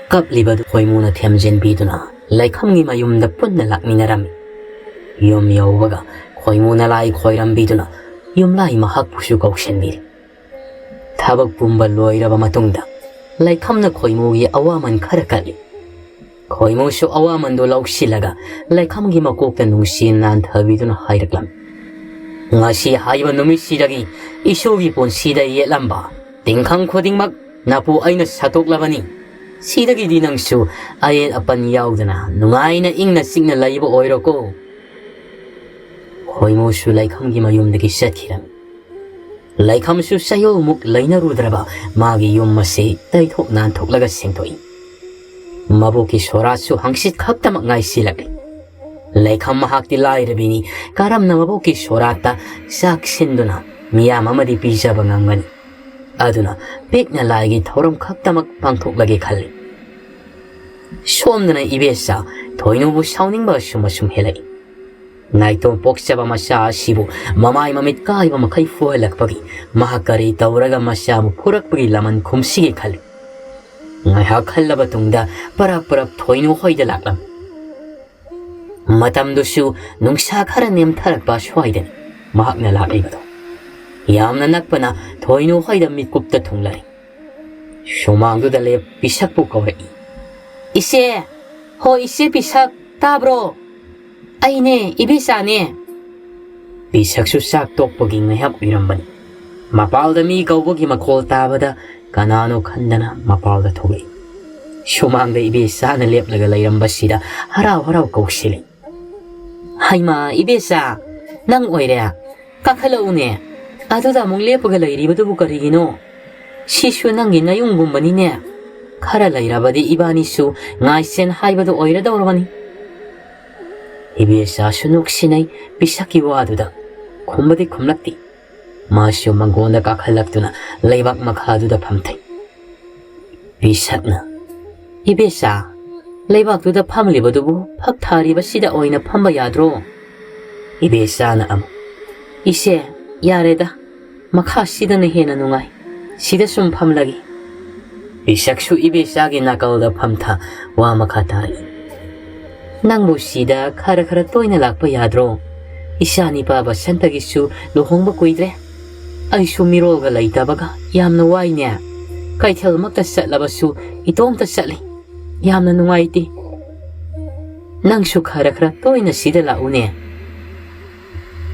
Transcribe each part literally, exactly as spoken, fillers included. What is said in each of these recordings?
ꯀꯞꯂꯤꯕꯗꯨ ꯈꯣꯏꯃꯨꯅ ꯊꯦꯝꯖꯤꯟꯕꯤꯗꯨꯅ ꯂꯩꯈꯝꯒꯤ ꯃꯌꯨꯝꯗ ꯄꯨꯟꯅ ꯂꯥꯛꯃꯤꯟꯅꯔꯝꯃꯤ꯫ ꯌꯨꯝ ꯌꯧꯕꯒ ꯈꯣꯏꯃꯨꯅ ꯂꯥꯏ ꯈꯣꯏꯔꯝꯕꯤꯗꯨꯅ ꯌꯨꯝꯂꯥꯏ ꯃꯍꯥꯛꯄꯨꯁꯨ ꯀꯧꯁꯤꯟꯕꯤꯔꯤ꯫ ꯊꯕꯛ ꯄꯨꯝꯕ ꯂꯣꯏꯔꯕ ꯃꯇꯨꯡꯗ ꯂꯩꯈꯝꯅ ꯈꯣꯏꯃꯨꯒꯤ ꯑꯋꯥꯃꯟ ꯈꯔ ꯀꯠꯂꯤ꯫ ꯈꯣꯏꯃꯨꯁꯨ ꯑꯋꯥꯃꯟꯗꯨ ꯂꯧꯁꯤꯜꯂꯒ ꯂꯩꯈꯝꯒꯤ ꯃꯀꯣꯛꯇ ꯅꯨꯡꯁꯤ ꯅꯥꯟꯊꯕꯤꯗꯨꯅ ꯍꯥꯏꯔꯛꯂꯝꯃꯤ, "ꯉꯁꯤ ꯍꯥꯏꯕ ꯅꯨꯃꯤꯠꯁꯤꯗꯒꯤ ꯏꯁꯨꯒꯤ ꯄꯨꯟꯁꯤꯗ ꯌꯦꯠꯂꯝꯕ ꯇꯤꯡꯈꯪ ꯈꯨꯗꯤꯡꯃꯛ ꯅꯄꯨ ꯑꯩꯅ ꯁꯠꯇꯣꯛꯂꯕꯅꯤ꯫ ꯁꯤꯗꯒꯤꯗꯤ ꯅꯪꯁꯨ ꯑꯌꯦꯠ ꯑꯄꯟ ꯌꯥꯎꯗꯅ ꯅꯨꯡꯉꯥꯏꯅ ꯏꯪꯅ ꯆꯤꯛꯅ ꯂꯩꯕ ꯑꯣꯏꯔꯣꯀꯣ"꯫ ꯈꯣꯏꯃꯨꯁꯨ ꯂꯩꯈꯝꯒꯤ ꯃꯌꯨꯝꯗꯒꯤ ꯆꯠꯈꯤꯔꯝꯃꯤ꯫ ꯂꯩꯈꯝꯁꯨ ꯆꯌꯣꯜꯃꯨꯛ ꯂꯩꯅꯔꯨꯗ꯭ꯔꯕ ꯃꯥꯒꯤ ꯌꯨꯝ ꯑꯁꯤ ꯇꯩꯊꯣꯛ ꯅꯥꯟꯊꯣꯛꯂꯒ ꯁꯦꯡꯗꯣꯛꯏ꯫ ꯃꯕꯣꯛꯀꯤ ꯁꯣꯔꯥꯠꯁꯨ ꯍꯪꯆꯤꯠ ꯈꯛꯇꯃꯛ ꯉꯥꯏꯁꯤꯜꯂꯛꯂꯤ꯫ ꯂꯩꯈꯝ ꯃꯍꯥꯛꯇꯤ ꯂꯥꯏꯔꯕꯤꯅꯤ, ꯀꯔꯝꯅ ꯃꯕꯣꯛꯀꯤ ꯁꯣꯔꯥꯠꯇ ꯆꯥꯛ ꯁꯤꯟꯗꯨꯅ ꯃꯤꯌꯥꯝ ꯑꯃꯗꯤ ꯄꯤꯖꯕ ꯉꯝꯒꯅꯤ? ꯑꯗꯨꯅ ꯄꯤꯛꯅ ꯂꯥꯏꯒꯤ ꯊꯧꯔꯝ ꯈꯛꯇꯃꯛ ꯄꯥꯡꯊꯣꯛꯂꯒꯦ ꯈꯜꯂꯤ꯫ ꯁꯣꯝꯗꯅ ꯏꯕꯦꯆꯥ ꯊꯣꯏꯅꯨꯕꯨ ꯁꯥꯎꯅꯤꯡꯕ ꯑꯁꯨꯝ ꯑꯁꯨꯝ ꯍꯦꯜꯂꯛꯏ꯫ ꯅꯥꯏꯇꯣꯝ ꯄꯣꯛꯆꯕ ꯃꯆꯥ ꯑꯁꯤꯕꯨ ꯃꯃꯥꯏ ꯃꯃꯤꯠ ꯀꯥꯏꯕ ꯃꯈꯩ ꯐꯨꯍꯜꯂꯛꯄꯒꯤ ꯃꯍꯥꯛ ꯀꯔꯤ ꯇꯧꯔꯒ ꯃꯆꯥꯕꯨ ꯐꯨꯔꯛꯄꯒꯤ ꯂꯃꯟ ꯈꯨꯝꯁꯤꯒꯦ ꯈꯜꯂꯤ꯫ ꯉꯥꯏꯍꯥꯛ ꯈꯜꯂꯕ ꯇꯨꯡꯗ ꯄꯔꯞ ꯄꯔꯞ ꯊꯣꯏꯅꯨ ꯍꯣꯏꯗ ꯂꯥꯛꯂꯝꯃꯤ꯫ ꯃꯇꯝꯗꯨꯁꯨ ꯅꯨꯡꯁꯥ ꯈꯔ ꯅꯦꯝꯊꯔꯛꯄ ꯁ꯭ꯋꯥꯏꯗꯅꯤ ꯃꯍꯥꯛꯅ ꯂꯥꯛꯂꯤꯕꯗꯣ꯫ ꯌꯥꯝꯅ ꯅꯛꯄꯅ ꯊꯣꯏꯅꯨ ꯍꯣꯏꯗ ꯃꯤꯠꯀꯨꯞꯇ ꯊꯨꯡꯂꯔꯦ꯫ ꯁꯨꯃꯥꯡꯗꯨꯗ ꯂꯦꯞ ꯄꯤꯁꯛꯄꯨ ꯀꯧꯔꯛꯏ꯫ "ꯏꯆꯦ! ꯍꯣ ꯏꯆꯦ ꯄꯤꯁꯛ, ꯇꯥꯕ꯭ꯔꯣ? ꯑꯩꯅꯦ, ꯏꯕꯦꯆꯥꯅꯦ"꯫ ꯄꯤꯁꯛꯁꯨ ꯆꯥꯛ ꯇꯣꯛꯄꯒꯤ ꯉꯥꯏꯍꯥꯛ ꯑꯣꯏꯔꯝꯕꯅꯤ꯫ ꯃꯄꯥꯜꯗ ꯃꯤ ꯀꯧꯕꯒꯤ ꯃꯈꯣꯜ ꯇꯥꯕꯗ ꯀꯅꯥꯅꯣ ꯈꯟꯗꯅ ꯃꯄꯥꯜꯗ ꯊꯣꯛꯂꯛꯏ꯫ ꯁꯨꯃꯥꯡꯗ ꯏꯕꯦꯆꯥꯅ ꯂꯦꯞꯂꯒ ꯂꯩꯔꯝꯕꯁꯤꯗ ꯍꯔꯥꯎ ꯍꯔꯥꯎ ꯀꯧꯁꯤꯜꯂꯤ꯫ "ꯍꯩꯃꯥ, ꯏꯕꯦꯆꯥ, ꯅꯪ ꯑꯣꯏꯔꯦ? ꯀꯥꯈꯠꯂꯛꯎꯅꯦ꯫ ꯑꯗꯨꯗ ꯑꯃꯨꯛ ꯂꯦꯞꯄꯒ ꯂꯩꯔꯤꯕꯗꯨꯕꯨ ꯀꯔꯤꯒꯤꯅꯣ? ꯁꯤꯁꯨ ꯅꯪꯒꯤ ꯅꯌꯨꯝꯒꯨꯝꯕꯅꯤꯅꯦ꯫ ꯈꯔ ꯂꯩꯔꯕꯗꯤ ꯏꯕꯥꯅꯤꯁꯨ ꯉꯥꯏꯁꯦꯟ ꯍꯥꯏꯕꯗꯨ ꯑꯣꯏꯔꯗꯧꯔꯕꯅꯤ"꯫ ꯏꯕꯦꯆꯥꯁꯨ ꯅꯣꯛꯁꯤꯟꯅꯩ ꯄꯤꯁꯛꯀꯤ ꯋꯥꯗꯨꯗ꯫ ꯈꯨꯝꯕꯗꯤ ꯈꯨꯝꯂꯛꯇꯦ꯫ ꯃꯥꯁꯨ ꯃꯪꯒꯣꯟꯗ ꯀꯥꯈꯠꯂꯛꯇꯨꯅ ꯂꯩꯕꯥꯛ ꯃꯈꯥꯗꯨꯗ ꯐꯝꯊꯩ꯫ ꯄꯤꯁꯛꯅ, "ꯏꯕꯦꯆꯥ, ꯂꯩꯕꯥꯛꯇꯨꯗ ꯐꯝꯂꯤꯕꯗꯨꯕꯨ ꯐꯛ ꯊꯥꯔꯤꯕꯁꯤꯗ ꯑꯣꯏꯅ ꯐꯝꯕ ꯌꯥꯗ꯭ꯔꯣ?" ꯏꯕꯦꯆꯥꯅ ꯑꯃꯨꯛ, "ꯏꯆꯦ, ꯌꯥꯔꯦꯗ, ꯃꯈꯥꯁꯤꯗꯅ ꯍꯦꯟꯅ ꯅꯨꯡꯉꯥꯏ꯫ ꯁꯤꯗ ꯁꯨꯝ ꯐꯝꯂꯒꯦ"꯫ ꯕꯤꯁꯛꯁꯨ ꯏꯕꯦꯆꯥꯒꯤ ꯅꯥꯀꯜꯗ ꯐꯝꯊ ꯋꯥ ꯃꯈꯥ ꯇꯥꯔꯛꯏ꯫ "ꯅꯪꯕꯨ ꯁꯤꯗ ꯈꯔ ꯈꯔ ꯇꯣꯏꯅ ꯂꯥꯛꯄ ꯌꯥꯗ꯭ꯔꯣ? ꯏꯆꯥ ꯅꯤꯄꯥ ꯕꯁꯟꯇꯒꯤꯁꯨ ꯂꯨꯍꯣꯡꯕ ꯀꯨꯏꯗ꯭ꯔꯦ꯫ ꯑꯩꯁꯨ ꯃꯤꯔꯣꯜꯒ ꯂꯩꯇꯕꯒ ꯌꯥꯝꯅ ꯋꯥꯏꯅꯦ꯫ ꯀꯩꯊꯦꯜꯃꯛꯇ ꯆꯠꯂꯕꯁꯨ ꯏꯇꯣꯝꯇ ꯆꯠꯂꯤ꯫ ꯌꯥꯝꯅ ꯅꯨꯡꯉꯥꯏꯇꯦ꯫ ꯅꯪꯁꯨ ꯈꯔ ꯈꯔ ꯇꯣꯏꯅ ꯁꯤꯗ ꯂꯥꯛꯎꯅꯦ"꯫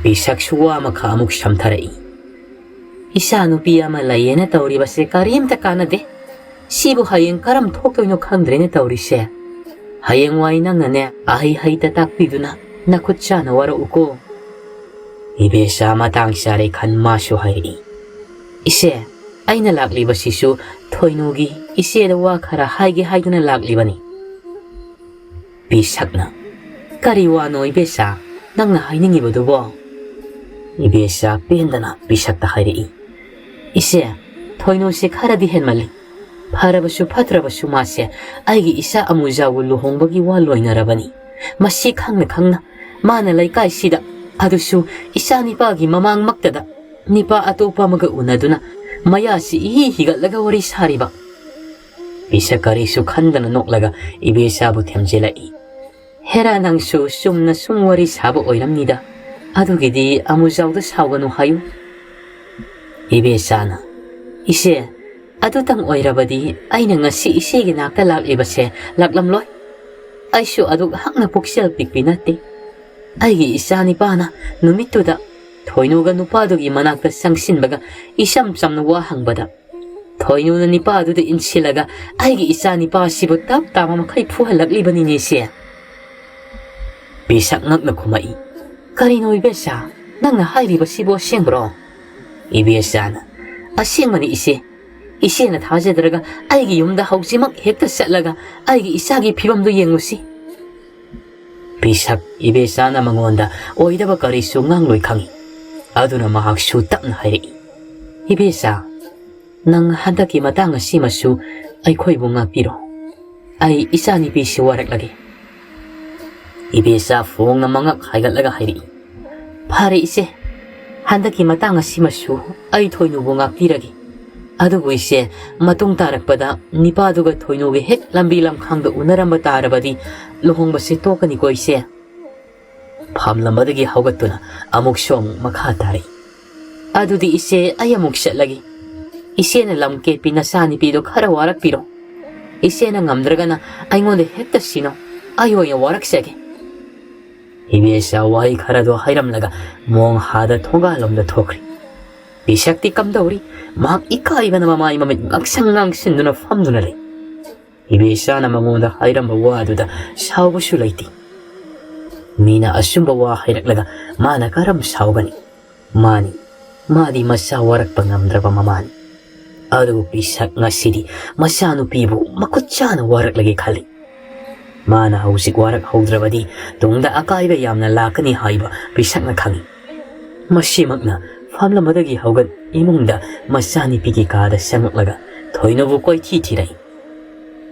ꯕꯤꯁꯛꯁꯨ ꯋꯥ ꯃꯈꯥ ꯑꯃꯨꯛ ꯁꯝꯊꯔꯛꯏ꯫ "ꯏꯆꯥ ꯅꯨꯄꯤ ꯑꯃ ꯂꯩꯌꯦꯅ ꯇꯧꯔꯤꯕꯁꯦ ꯀꯔꯤꯝꯇ ꯀꯥꯟꯅꯗꯦ꯫ ꯁꯤꯕꯨ ꯍꯌꯦꯡ ꯀꯔꯝ ꯊꯣꯛꯇꯣꯏꯅꯣ ꯈꯪꯗ꯭ꯔꯦꯅꯦ ꯇꯧꯔꯤꯁꯦ꯫ ꯍꯌꯦꯡꯋꯥꯏ ꯅꯪꯅꯅꯦ ꯑꯍꯩ ꯍꯩꯇ ꯇꯥꯛꯄꯤꯗꯨꯅ ꯅꯈꯨꯠ ꯆꯥꯅ ꯋꯥꯔꯛꯎꯀꯣ"꯫ ꯏꯕꯦꯆꯥ ꯃꯇꯥꯡ ꯆꯥꯔꯦ ꯈꯟ ꯃꯥꯁꯨ ꯍꯥꯏꯔꯛꯏ꯫ "ꯏꯆꯦ, ꯑꯩꯅ ꯂꯥꯛꯂꯤꯕꯁꯤꯁꯨ ꯊꯣꯏꯅꯨꯒꯤ ꯏꯆꯦꯗ ꯋꯥ ꯈꯔ ꯍꯥꯏꯒꯦ ꯍꯥꯏꯗꯨꯅ ꯂꯥꯛꯂꯤꯕꯅꯤ"꯫ ꯕꯤꯁꯛꯅ, "ꯀꯔꯤ ꯋꯥꯅꯣ ꯏꯕꯦꯆꯥ, ꯅꯪꯅ ꯍꯥꯏꯅꯤꯡꯉꯤꯕꯗꯨꯕꯣ?" ꯏꯕꯦꯆꯥ ꯄꯦꯟꯗꯅ ꯕꯤꯁꯛꯇ ꯍꯥꯏꯔꯛꯏ꯫ "ꯏꯆꯦ, ꯊꯣꯏꯅꯨꯁꯦ ꯈꯔꯗꯤ ꯍꯦꯟꯃꯜꯂꯤ꯫ ꯐꯔꯕꯁꯨ ꯐꯠꯇ꯭ꯔꯕꯁꯨ ꯃꯥꯁꯦ ꯑꯩꯒꯤ ꯏꯆꯥ ꯑꯃꯨꯖꯥꯎꯒ ꯂꯨꯍꯣꯡꯕꯒꯤ ꯋꯥ ꯂꯣꯏꯅꯔꯕꯅꯤ꯫ ꯃꯁꯤ ꯈꯪꯅ ꯈꯪꯅ ꯃꯥꯅ ꯂꯩꯀꯥꯏꯁꯤꯗ, ꯑꯗꯨꯁꯨ ꯏꯆꯥ ꯅꯤꯄꯥꯒꯤ ꯃꯃꯥꯡꯃꯛꯇꯗ ꯅꯤꯄꯥ ꯑꯇꯣꯞꯄ ꯑꯃꯒ ꯎꯅꯗꯨꯅ ꯃꯌꯥꯁꯤ ꯏꯍꯤ ꯍꯤꯒꯠꯂꯒ ꯋꯥꯔꯤ ꯁꯥꯔꯤꯕ"꯫ ꯕꯤꯁꯛ ꯀꯔꯤꯁꯨ ꯈꯟꯗꯅ ꯅꯣꯛꯂꯒ ꯏꯕꯦꯆꯥꯕꯨ ꯊꯦꯝꯖꯤꯜꯂꯛꯏ꯫ "ꯍꯦꯔꯥ, ꯅꯪꯁꯨ ꯆꯨꯝꯅ ꯁꯨꯝ ꯋꯥꯔꯤ ꯁꯥꯕ ꯑꯣꯏꯔꯝꯅꯤꯗ꯫ ꯑꯗꯨꯒꯤꯗꯤ ꯑꯃꯨꯖꯥꯎꯗ ꯁꯥꯎꯒꯅꯨ ꯍꯥꯏꯌꯨ"꯫ ꯏꯕꯦꯆꯥꯅ, "ꯏꯆꯦ, ꯑꯗꯨꯇꯪ ꯑꯣꯏꯔꯕꯗꯤ ꯑꯩꯅ ꯉꯁꯤ ꯏꯆꯦꯒꯤ ꯅꯥꯛꯇ ꯂꯥꯛꯂꯤꯕꯁꯦ ꯂꯥꯛꯂꯝꯂꯣꯏ꯫ ꯑꯩꯁꯨ ꯑꯗꯨꯛ ꯍꯛꯅ ꯄꯨꯛꯆꯦꯜ ꯄꯤꯛꯄꯤ ꯅꯠꯇꯦ꯫ ꯑꯩꯒꯤ ꯏꯆꯥ ꯅꯤꯄꯥꯅ ꯅꯨꯃꯤꯠꯇꯨꯗ ꯊꯣꯏꯅꯨꯒ ꯅꯨꯄꯥꯗꯨꯒꯤ ꯃꯅꯥꯛꯇ ꯆꯪꯁꯤꯟꯕꯒ ꯏꯆꯝ ꯆꯝꯅ ꯋꯥ ꯍꯪꯕꯗ ꯊꯣꯏꯅꯨꯅ ꯅꯤꯄꯥꯗꯨꯗ ꯏꯟꯁꯤꯜꯂꯒ ꯑꯩꯒꯤ ꯏꯆꯥ ꯅꯤꯄꯥ ꯑꯁꯤꯕꯨ ꯇꯞ ꯇꯥꯕ ꯃꯈꯩ ꯐꯨꯍꯜꯂꯛꯂꯤꯕꯅꯤꯅꯦ ꯏꯆꯦ"꯫ ꯕꯤꯁꯛ ꯉꯛꯅ ꯈꯨꯝꯃꯛꯏ꯫ "ꯀꯔꯤꯅꯣ ꯏꯕꯦꯆꯥ, ꯅꯪꯅ ꯍꯥꯏꯔꯤꯕꯁꯤꯕꯨ ꯑꯁꯦꯡꯕ꯭ꯔꯣ?" ꯏꯕꯦꯆꯥꯅ, "ꯑꯁꯦꯡꯕꯅꯤ ꯏꯆꯦ꯫ ꯏꯆꯦꯅ ꯊꯥꯖꯗ꯭ꯔꯒ ꯑꯩꯒꯤ ꯌꯨꯝꯗ ꯍꯧꯖꯤꯛꯃꯛ ꯍꯦꯛꯇ ꯆꯠꯂꯒ ꯑꯩꯒꯤ ꯏꯆꯥꯒꯤ ꯐꯤꯕꯝꯗꯨ ꯌꯦꯡꯉꯨꯁꯤ"꯫ ꯕꯤꯁꯛ ꯏꯕꯦꯆꯥꯅ ꯃꯉꯣꯟꯗ ꯑꯣꯏꯗꯕ ꯀꯔꯤꯁꯨ ꯉꯥꯡꯂꯣꯏ ꯈꯪꯏ꯫ ꯑꯗꯨꯅ ꯃꯍꯥꯛꯁꯨ ꯇꯞꯅ ꯍꯥꯏꯔꯛꯏ, "ꯏꯕꯦꯆꯥ, ꯅꯪ ꯍꯟꯗꯛꯀꯤ ꯃꯇꯥꯡ ꯑꯁꯤꯃꯁꯨ ꯑꯩꯈꯣꯏꯕꯨ ꯉꯥꯛꯄꯤꯔꯣ꯫ ꯑꯩ ꯏꯆꯥꯅꯨꯄꯤꯁꯤ ꯋꯥꯔꯛꯂꯒꯦ"꯫ ꯏꯕꯦꯆꯥ ꯐꯣꯡꯅ ꯃꯉꯛ ꯍꯥꯏꯒꯠꯂꯒ ꯍꯥꯏꯔꯛꯏ, "ꯐꯔꯦ ꯏꯆꯦ, ꯍꯟꯗꯛꯀꯤ ꯃꯇꯥꯡ ꯑꯁꯤꯃꯁꯨ ꯑꯩ ꯊꯣꯏꯅꯨꯕꯨ ꯉꯥꯛꯄꯤꯔꯒꯦ꯫ ꯑꯗꯨꯕꯨ ꯏꯆꯦ, ꯃꯇꯨꯡ ꯇꯥꯔꯛꯄꯗ ꯅꯤꯄꯥꯗꯨꯒ ꯊꯣꯏꯅꯨꯒ ꯍꯦꯛ ꯂꯝꯕꯤ ꯂꯝꯈꯥꯡꯗ ꯎꯅꯔꯝꯕ ꯇꯥꯔꯕꯗꯤ ꯂꯨꯍꯣꯡꯕꯁꯤ ꯇꯣꯛꯀꯅꯤꯀꯣ ꯏꯆꯦ꯫ ꯐꯝꯂꯝꯕꯗꯒꯤ ꯍꯧꯒꯠꯇꯨꯅ ꯑꯃꯨꯛꯁꯨ ꯑꯃꯨꯛ ꯃꯈꯥ ꯇꯥꯔꯛꯏ꯫ ꯑꯗꯨꯗꯤ ꯏꯆꯦ, ꯑꯩ ꯑꯃꯨꯛ ꯆꯠꯂꯒꯦ꯫ ꯏꯆꯦꯅ ꯂꯝ ꯀꯦꯠꯄꯤ ꯅꯆꯥꯅꯨꯄꯤꯗꯣ ꯈꯔ ꯋꯥꯔꯛꯄꯤꯔꯣ꯫ ꯏꯆꯦꯅ ꯉꯝꯗ꯭ꯔꯒꯅ ꯑꯩꯉꯣꯟꯗ ꯍꯦꯛꯇ ꯁꯤꯅꯧ꯫ ꯑꯩ ꯑꯣꯏꯅ ꯋꯥꯔꯛꯆꯒꯦ꯫ ꯏꯕꯦꯆꯥ ꯋꯥꯍꯩ ꯈꯔꯗꯣ ꯍꯥꯏꯔꯝꯂꯒ ꯃꯣꯡ ꯍꯥꯗ ꯊꯣꯡꯒꯥꯜꯂꯣꯝꯗ ꯊꯣꯛꯈ꯭ꯔꯤ꯫ ꯄꯤꯁꯛꯇꯤ ꯀꯝꯗꯧꯔꯤ? ꯃꯍꯥꯛ ꯏꯀꯥꯏꯕꯅ ꯃꯃꯥꯏ ꯃꯃꯤꯠ ꯉꯥꯡꯁꯪ ꯉꯥꯡꯁꯤꯟꯗꯨꯅ ꯐꯝꯗꯨꯅ ꯂꯩ꯫ ꯏꯕꯦꯆꯥꯅ ꯃꯉꯣꯟꯗ ꯍꯥꯏꯔꯝꯕ ꯋꯥꯗꯨꯗ ꯁꯥꯎꯕꯁꯨ ꯂꯩꯇꯦ꯫ ꯃꯤꯅ ꯑꯆꯨꯝꯕ ꯋꯥ ꯍꯥꯏꯔꯛꯂꯒ ꯃꯥꯅ ꯀꯔꯝ ꯁꯥꯎꯒꯅꯤ? ꯃꯥꯅꯤ, ꯃꯥꯗꯤ ꯃꯆꯥ ꯋꯥꯔꯛꯄ ꯉꯝꯗ꯭ꯔꯕ ꯃꯃꯥꯅꯤ꯫ ꯑꯗꯨꯕꯨ ꯄꯤꯁꯛ ꯉꯁꯤꯗꯤ ꯃꯆꯥꯅꯨꯄꯤꯕꯨ ꯃꯈꯨꯠ ꯆꯥꯅ ꯋꯥꯔꯛꯂꯒꯦ ꯈꯜꯂꯤ꯫ ꯃꯥꯅ ꯍꯧꯖꯤꯛ ꯋꯥꯔꯛꯍꯧꯗ꯭ꯔꯕꯗꯤ ꯇꯨꯡꯗ ꯑꯀꯥꯏꯕ ꯌꯥꯝꯅ ꯂꯥꯛꯀꯅꯤ ꯍꯥꯏꯕ ꯄꯤꯁꯛꯅ ꯈꯪꯏ꯫ ꯃꯁꯤꯃꯛꯅ ꯐꯝꯂꯝꯕꯗꯒꯤ ꯍꯧꯒꯠ ꯏꯃꯨꯡꯗ ꯃꯆꯥꯅꯨꯄꯤꯒꯤ ꯀꯥꯗ ꯆꯪꯂꯛꯂꯒ ꯊꯣꯏꯅꯕꯨ ꯀꯣꯏꯊꯤ ꯊꯤꯔꯛꯏ꯫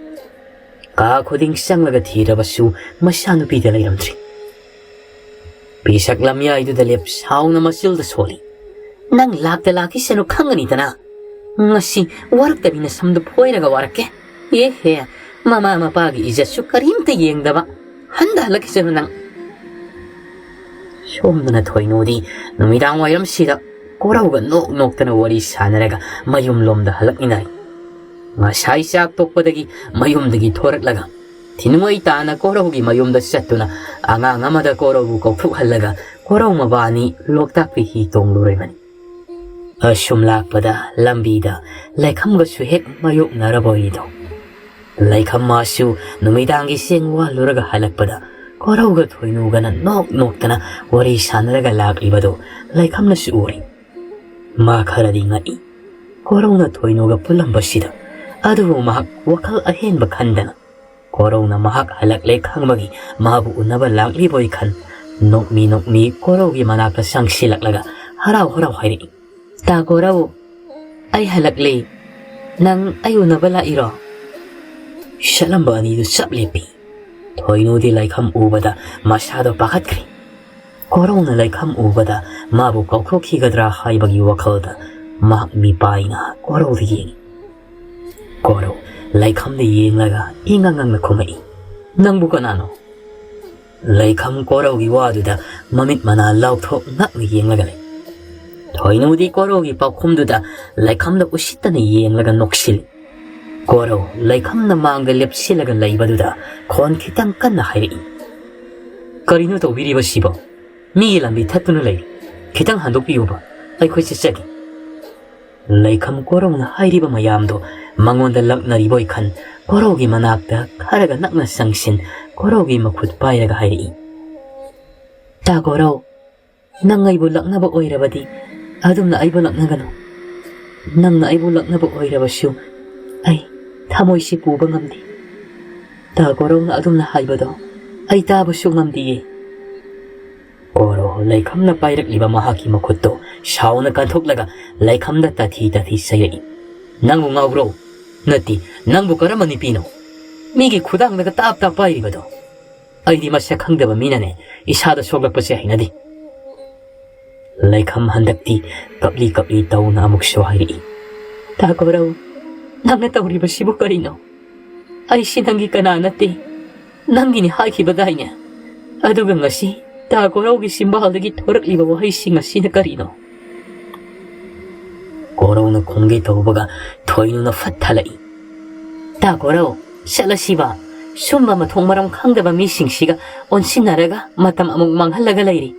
ꯀꯥ ꯈꯨꯗꯤꯡ ꯆꯪꯂꯒ ꯊꯤꯔꯕꯁꯨ ꯃꯆꯥꯅꯨꯄꯤꯗ ꯂꯩꯔꯝꯗ꯭ꯔꯤ꯫ ꯄꯤꯁꯛ ꯂꯝꯌꯥꯏꯗꯨꯗ ꯂꯦꯞ ꯁꯥꯎꯅ ꯃꯆꯤꯜꯗ ꯁꯣꯜꯂꯤ꯫ "ꯅꯪ ꯂꯥꯛꯇ ꯂꯥꯛꯈꯤꯁꯅꯨ ꯈꯪꯒꯅꯤꯗꯅ꯫ ꯉꯁꯤ ꯋꯥꯔꯛꯇꯕꯤ ꯅꯁꯝꯗꯨ ꯐꯣꯏꯔꯒ ꯋꯥꯔꯛꯀꯦ꯫ ꯑꯦ ꯍꯦ, ꯃꯃꯥ ꯃꯄꯥꯒꯤ ꯏꯖꯠꯁꯨ ꯀꯔꯤꯝꯇ ꯌꯦꯡꯗꯕ꯫ ꯍꯟꯗ ꯍꯜꯂꯛꯈꯤꯁꯅꯨ ꯅꯪ꯫" ꯁꯣꯝꯗꯅ ꯊꯣꯏꯅꯨꯗꯤ ꯅꯨꯃꯤꯗꯥꯡ ꯋꯥꯏꯔꯝꯁꯤꯗ ꯀꯣꯔꯧꯒ ꯅꯣꯛ ꯅꯣꯛꯇꯅ ꯋꯥꯔꯤ ꯁꯥꯟꯅꯔꯒ ꯃꯌꯨꯝꯂꯣꯝꯗ ꯍꯜꯂꯛꯃꯤꯟꯅꯔꯤ꯫ ꯉꯁꯥꯏ ꯆꯥꯛ ꯇꯣꯛꯄꯗꯒꯤ ꯃꯌꯨꯝꯗꯒꯤ ꯊꯣꯔꯛꯂꯒ ꯊꯤꯅꯨꯡꯉꯩ ꯇꯥꯅ ꯀꯣꯔꯧꯒꯤ ꯃꯌꯨꯝꯗ ꯆꯠꯇꯨꯅ ꯑꯉꯥꯡ ꯑꯃꯗ ꯀꯣꯔꯧꯕꯨ ꯀꯧꯊꯣꯛꯍꯜꯂꯒ ꯀꯣꯔꯧ ꯃꯕꯥꯅꯤ ꯂꯣꯛꯇꯥꯛꯀꯤ ꯍꯤ ꯇꯣꯡꯂꯨꯔꯤꯕꯅꯤ꯫ ꯑꯁꯨꯝ ꯂꯥꯛꯄꯗ ꯂꯝꯕꯤꯗ ꯂꯩꯈꯝꯒꯁꯨ ꯍꯦꯛ ꯃꯥꯌꯣꯛꯅꯔꯕ ꯑꯣꯏꯔꯤꯗꯣ꯫ ꯂꯩꯈꯝ ꯃꯥꯁꯨ ꯅꯨꯃꯤꯗꯥꯡꯒꯤ ꯆꯦꯡ ꯋꯥꯜꯂꯨꯔꯒ ꯍꯜꯂꯛꯄꯗ ꯀꯣꯔꯧꯒ ꯊꯣꯏꯅꯨꯒꯅ ꯅꯣꯛ ꯅꯣꯛꯇꯅ ꯋꯥꯔꯤ ꯁꯥꯟꯅꯔꯒ ꯂꯥꯛꯂꯤꯕꯗꯨ ꯂꯩꯈꯝꯅꯁꯨ ꯎꯔꯤ꯫ ꯃꯥ ꯈꯔꯗꯤ ꯉꯛꯏ꯫ ꯀꯣꯔꯧꯅ ꯊꯣꯏꯅꯨꯒ ꯄꯨꯜꯂꯝꯕꯁꯤꯗ꯫ ꯑꯗꯨꯕꯨ ꯃꯍꯥꯛ ꯋꯥꯈꯜ ꯑꯍꯦꯟꯕ ꯈꯟꯗꯅ ꯀꯣꯔꯧꯅ ꯃꯍꯥꯛ ꯍꯜꯂꯛꯂꯦ ꯈꯪꯕꯒꯤ ꯃꯥꯕꯨ ꯎꯅꯕ ꯂꯥꯛꯂꯤꯕꯣꯏ ꯈꯟ ꯅꯣꯛꯃꯤ ꯅꯣꯛꯃꯤ ꯀꯣꯔꯧꯒꯤ ꯃꯅꯥꯛꯇ ꯆꯪꯁꯤꯜꯂꯛꯂꯒ ꯍꯔꯥꯎ ꯍꯔꯥꯎ ꯍꯥꯏꯔꯛꯏ꯫ "ꯇꯥ ꯀꯣꯔꯧ, ꯑꯩ ꯍꯜꯂꯛꯂꯦ꯫ ꯅꯪ ꯑꯩ ꯎꯅꯕ ꯂꯥꯛꯏꯔꯣ?" ꯁꯠꯂꯝꯕ ꯑꯅꯤꯗꯨ ꯆꯞ ꯂꯦꯞꯄꯤ꯫ ꯊꯣꯏꯅꯨꯗꯤ ꯂꯩꯈꯝ ꯎꯕꯗ ꯃꯁꯥꯗꯣ ꯄꯥꯈꯠꯈ꯭ꯔꯦ꯫ ꯀꯣꯔꯧꯅ ꯂꯩꯈꯝ ꯎꯕꯗ ꯃꯥꯕꯨ ꯀꯧꯊꯣꯛꯈꯤꯒꯗ꯭ꯔꯥ ꯍꯥꯏꯕꯒꯤ ꯋꯥꯈꯜꯗ ꯃꯍꯥꯛ ꯃꯤꯄꯥꯏꯅ ꯀꯣꯔꯧꯗ ꯌꯦꯡꯏ꯫ ꯀꯣꯔꯧ ꯂꯩꯈꯝꯗ ꯌꯦꯡꯂꯒ ꯏꯉꯛ ꯉꯛꯅ ꯈꯨꯝꯃꯛꯏ, "ꯅꯪꯕꯨ ꯀꯅꯥꯅꯣ?" ꯂꯩꯈꯝ ꯀꯣꯔꯧꯒꯤ ꯋꯥꯗꯨꯗ ꯃꯃꯤꯠ ꯃꯅꯥ ꯂꯥꯎꯊꯣꯛ ꯉꯛꯅ ꯌꯦꯡꯂꯒ ꯂꯩ꯫ ꯊꯣꯏꯅꯨꯗꯤ ꯀꯣꯔꯧꯒꯤ ꯄꯥꯎꯈꯨꯝꯗꯨꯗ ꯂꯩꯈꯝꯗ ꯎꯁꯤꯠꯇꯅ ꯌꯦꯡꯂꯒ ꯅꯣꯛꯁꯤꯜꯂꯤ꯫ ꯀꯣꯔꯧ ꯂꯩꯈꯝꯅ ꯃꯥꯡꯗ ꯂꯦꯞꯁꯤꯜꯂꯒ ꯂꯩꯕꯗꯨꯗ ꯈꯣꯟ ꯈꯤꯇꯪ ꯀꯟꯅ ꯍꯥꯏꯔꯛꯏ, "ꯀꯔꯤꯅꯣ ꯇꯧꯕꯤꯔꯤꯕꯁꯤꯕꯣ? ꯃꯤꯒꯤ ꯂꯝꯕꯤ ꯊꯠꯇꯨꯅ ꯂꯩꯔꯤ꯫ ꯈꯤꯇꯪ ꯍꯟꯗꯣꯛꯄꯤꯌꯨꯕ, ꯑꯩꯈꯣꯏ ꯆꯠꯆꯒꯦ꯫" ꯂꯩꯈꯝ ꯀꯣꯔꯧꯅ ꯍꯥꯏꯔꯤꯕ ꯃꯌꯥꯝꯗꯣ ꯃꯉꯣꯟꯗ ꯂꯛꯅꯔꯤꯕꯣꯏ ꯈꯟ, ꯀꯣꯔꯧꯒꯤ ꯃꯅꯥꯛꯇ ꯈꯔꯒ ꯅꯛꯅ ꯆꯪꯁꯤꯟ, ꯀꯣꯔꯧꯒꯤ ꯃꯈꯨꯠ ꯄꯥꯏꯔꯒ ꯍꯥꯏꯔꯛꯏ, "ꯇꯥ ꯀꯣꯔꯧ, ꯅꯪ ꯑꯩꯕꯨ ꯂꯛꯅꯕ ꯑꯣꯏꯔꯕꯗꯤ ꯑꯗꯨꯝꯅ ꯑꯩꯕꯨ ꯂꯛꯅꯒꯅꯨ꯫ ꯅꯪꯅ ꯑꯩꯕꯨ ꯂꯛꯅꯕ ꯑꯣꯏꯔꯕꯁꯨ ꯑꯩ ꯊꯃꯣꯏꯁꯤ ꯄꯨꯕ ꯉꯝꯗꯦ꯫ ꯇꯥ ꯀꯣꯔꯧꯅ ꯑꯗꯨꯝꯅ ꯍꯥꯏꯕꯗꯣ ꯑꯩ ꯇꯥꯕꯁꯨ ꯉꯝꯗꯤꯌꯦ꯫" ꯀꯣꯔꯧ ꯂꯩꯈꯝꯅ ꯄꯥꯏꯔꯛꯂꯤꯕ ꯃꯍꯥꯛꯀꯤ ꯃꯈꯨꯠꯇꯣ ꯁꯥꯎꯅ ꯀꯟꯊꯣꯛꯂꯒ ꯂꯩꯈꯝꯗ ꯇꯥꯊꯤ ꯇꯥꯊꯤ ꯆꯩꯔꯛꯏ, "ꯅꯪꯕꯨ ꯉꯥꯎꯕ꯭ꯔꯣ? ꯅꯠꯇꯦ, ꯅꯪꯕꯨ ꯀꯔꯝꯕ ꯅꯨꯄꯤꯅꯣ ꯃꯤꯒꯤ ꯈꯨꯗꯥꯡꯗꯒ ꯇꯥꯞ ꯇꯥꯞ ꯄꯥꯏꯔꯤꯕꯗꯣ? ꯑꯩꯗꯤ ꯃꯁꯛ ꯈꯪꯗꯕ ꯃꯤꯅꯅꯦ ꯏꯁꯥꯗ ꯁꯣꯛꯂꯛꯄꯁꯦ ꯍꯩꯅꯗꯦ꯫" ꯂꯩꯈꯝ ꯍꯟꯗꯛꯇꯤ ꯀꯞꯂꯤ ꯀꯞꯂꯤ ꯇꯧꯅ ꯑꯃꯨꯛꯁꯨ ꯍꯥꯏꯔꯛꯏ, "ꯇꯥ ꯀꯣꯔꯧ, ꯅꯪꯅ ꯇꯧꯔꯤꯕꯁꯤꯕꯨ ꯀꯔꯤꯅꯣ? ꯑꯩꯁꯤ ꯅꯪꯒꯤ ꯀꯅꯥ ꯅꯠꯇꯦ, ꯅꯪꯒꯤꯅꯤ ꯍꯥꯏꯈꯤꯕꯗꯥꯏꯅꯦ? ꯑꯗꯨꯒ ꯉꯁꯤ ꯇꯥ ꯀꯣꯔꯧꯒꯤ ꯆꯤꯝꯕꯥꯜꯗꯒꯤ ꯊꯣꯔꯛꯂꯤꯕ ꯋꯥꯍꯩꯁꯤꯡ ꯑꯁꯤꯅ ꯀꯔꯤꯅꯣ?" ꯀꯣꯔꯧꯅ ꯈꯨꯝꯒꯦ ꯇꯧꯕꯒ ꯊꯣꯏꯅꯨꯅ ꯐꯠ ꯊꯠꯂꯛꯏ, "ꯇꯥ ꯀꯣꯔꯧ, ꯆꯠꯂꯁꯤꯕ꯫ ꯁꯨꯝꯕ ꯃꯊꯣꯡ ꯃꯔꯝ ꯈꯪꯗꯕ ꯃꯤꯁꯤꯡꯁꯤꯒ ꯑꯣꯟꯁꯤꯟꯅꯔꯒ ꯃꯇꯝ ꯑꯃꯨꯛ ꯃꯥꯡꯍꯜꯂꯒ ꯂꯩꯔꯤ꯫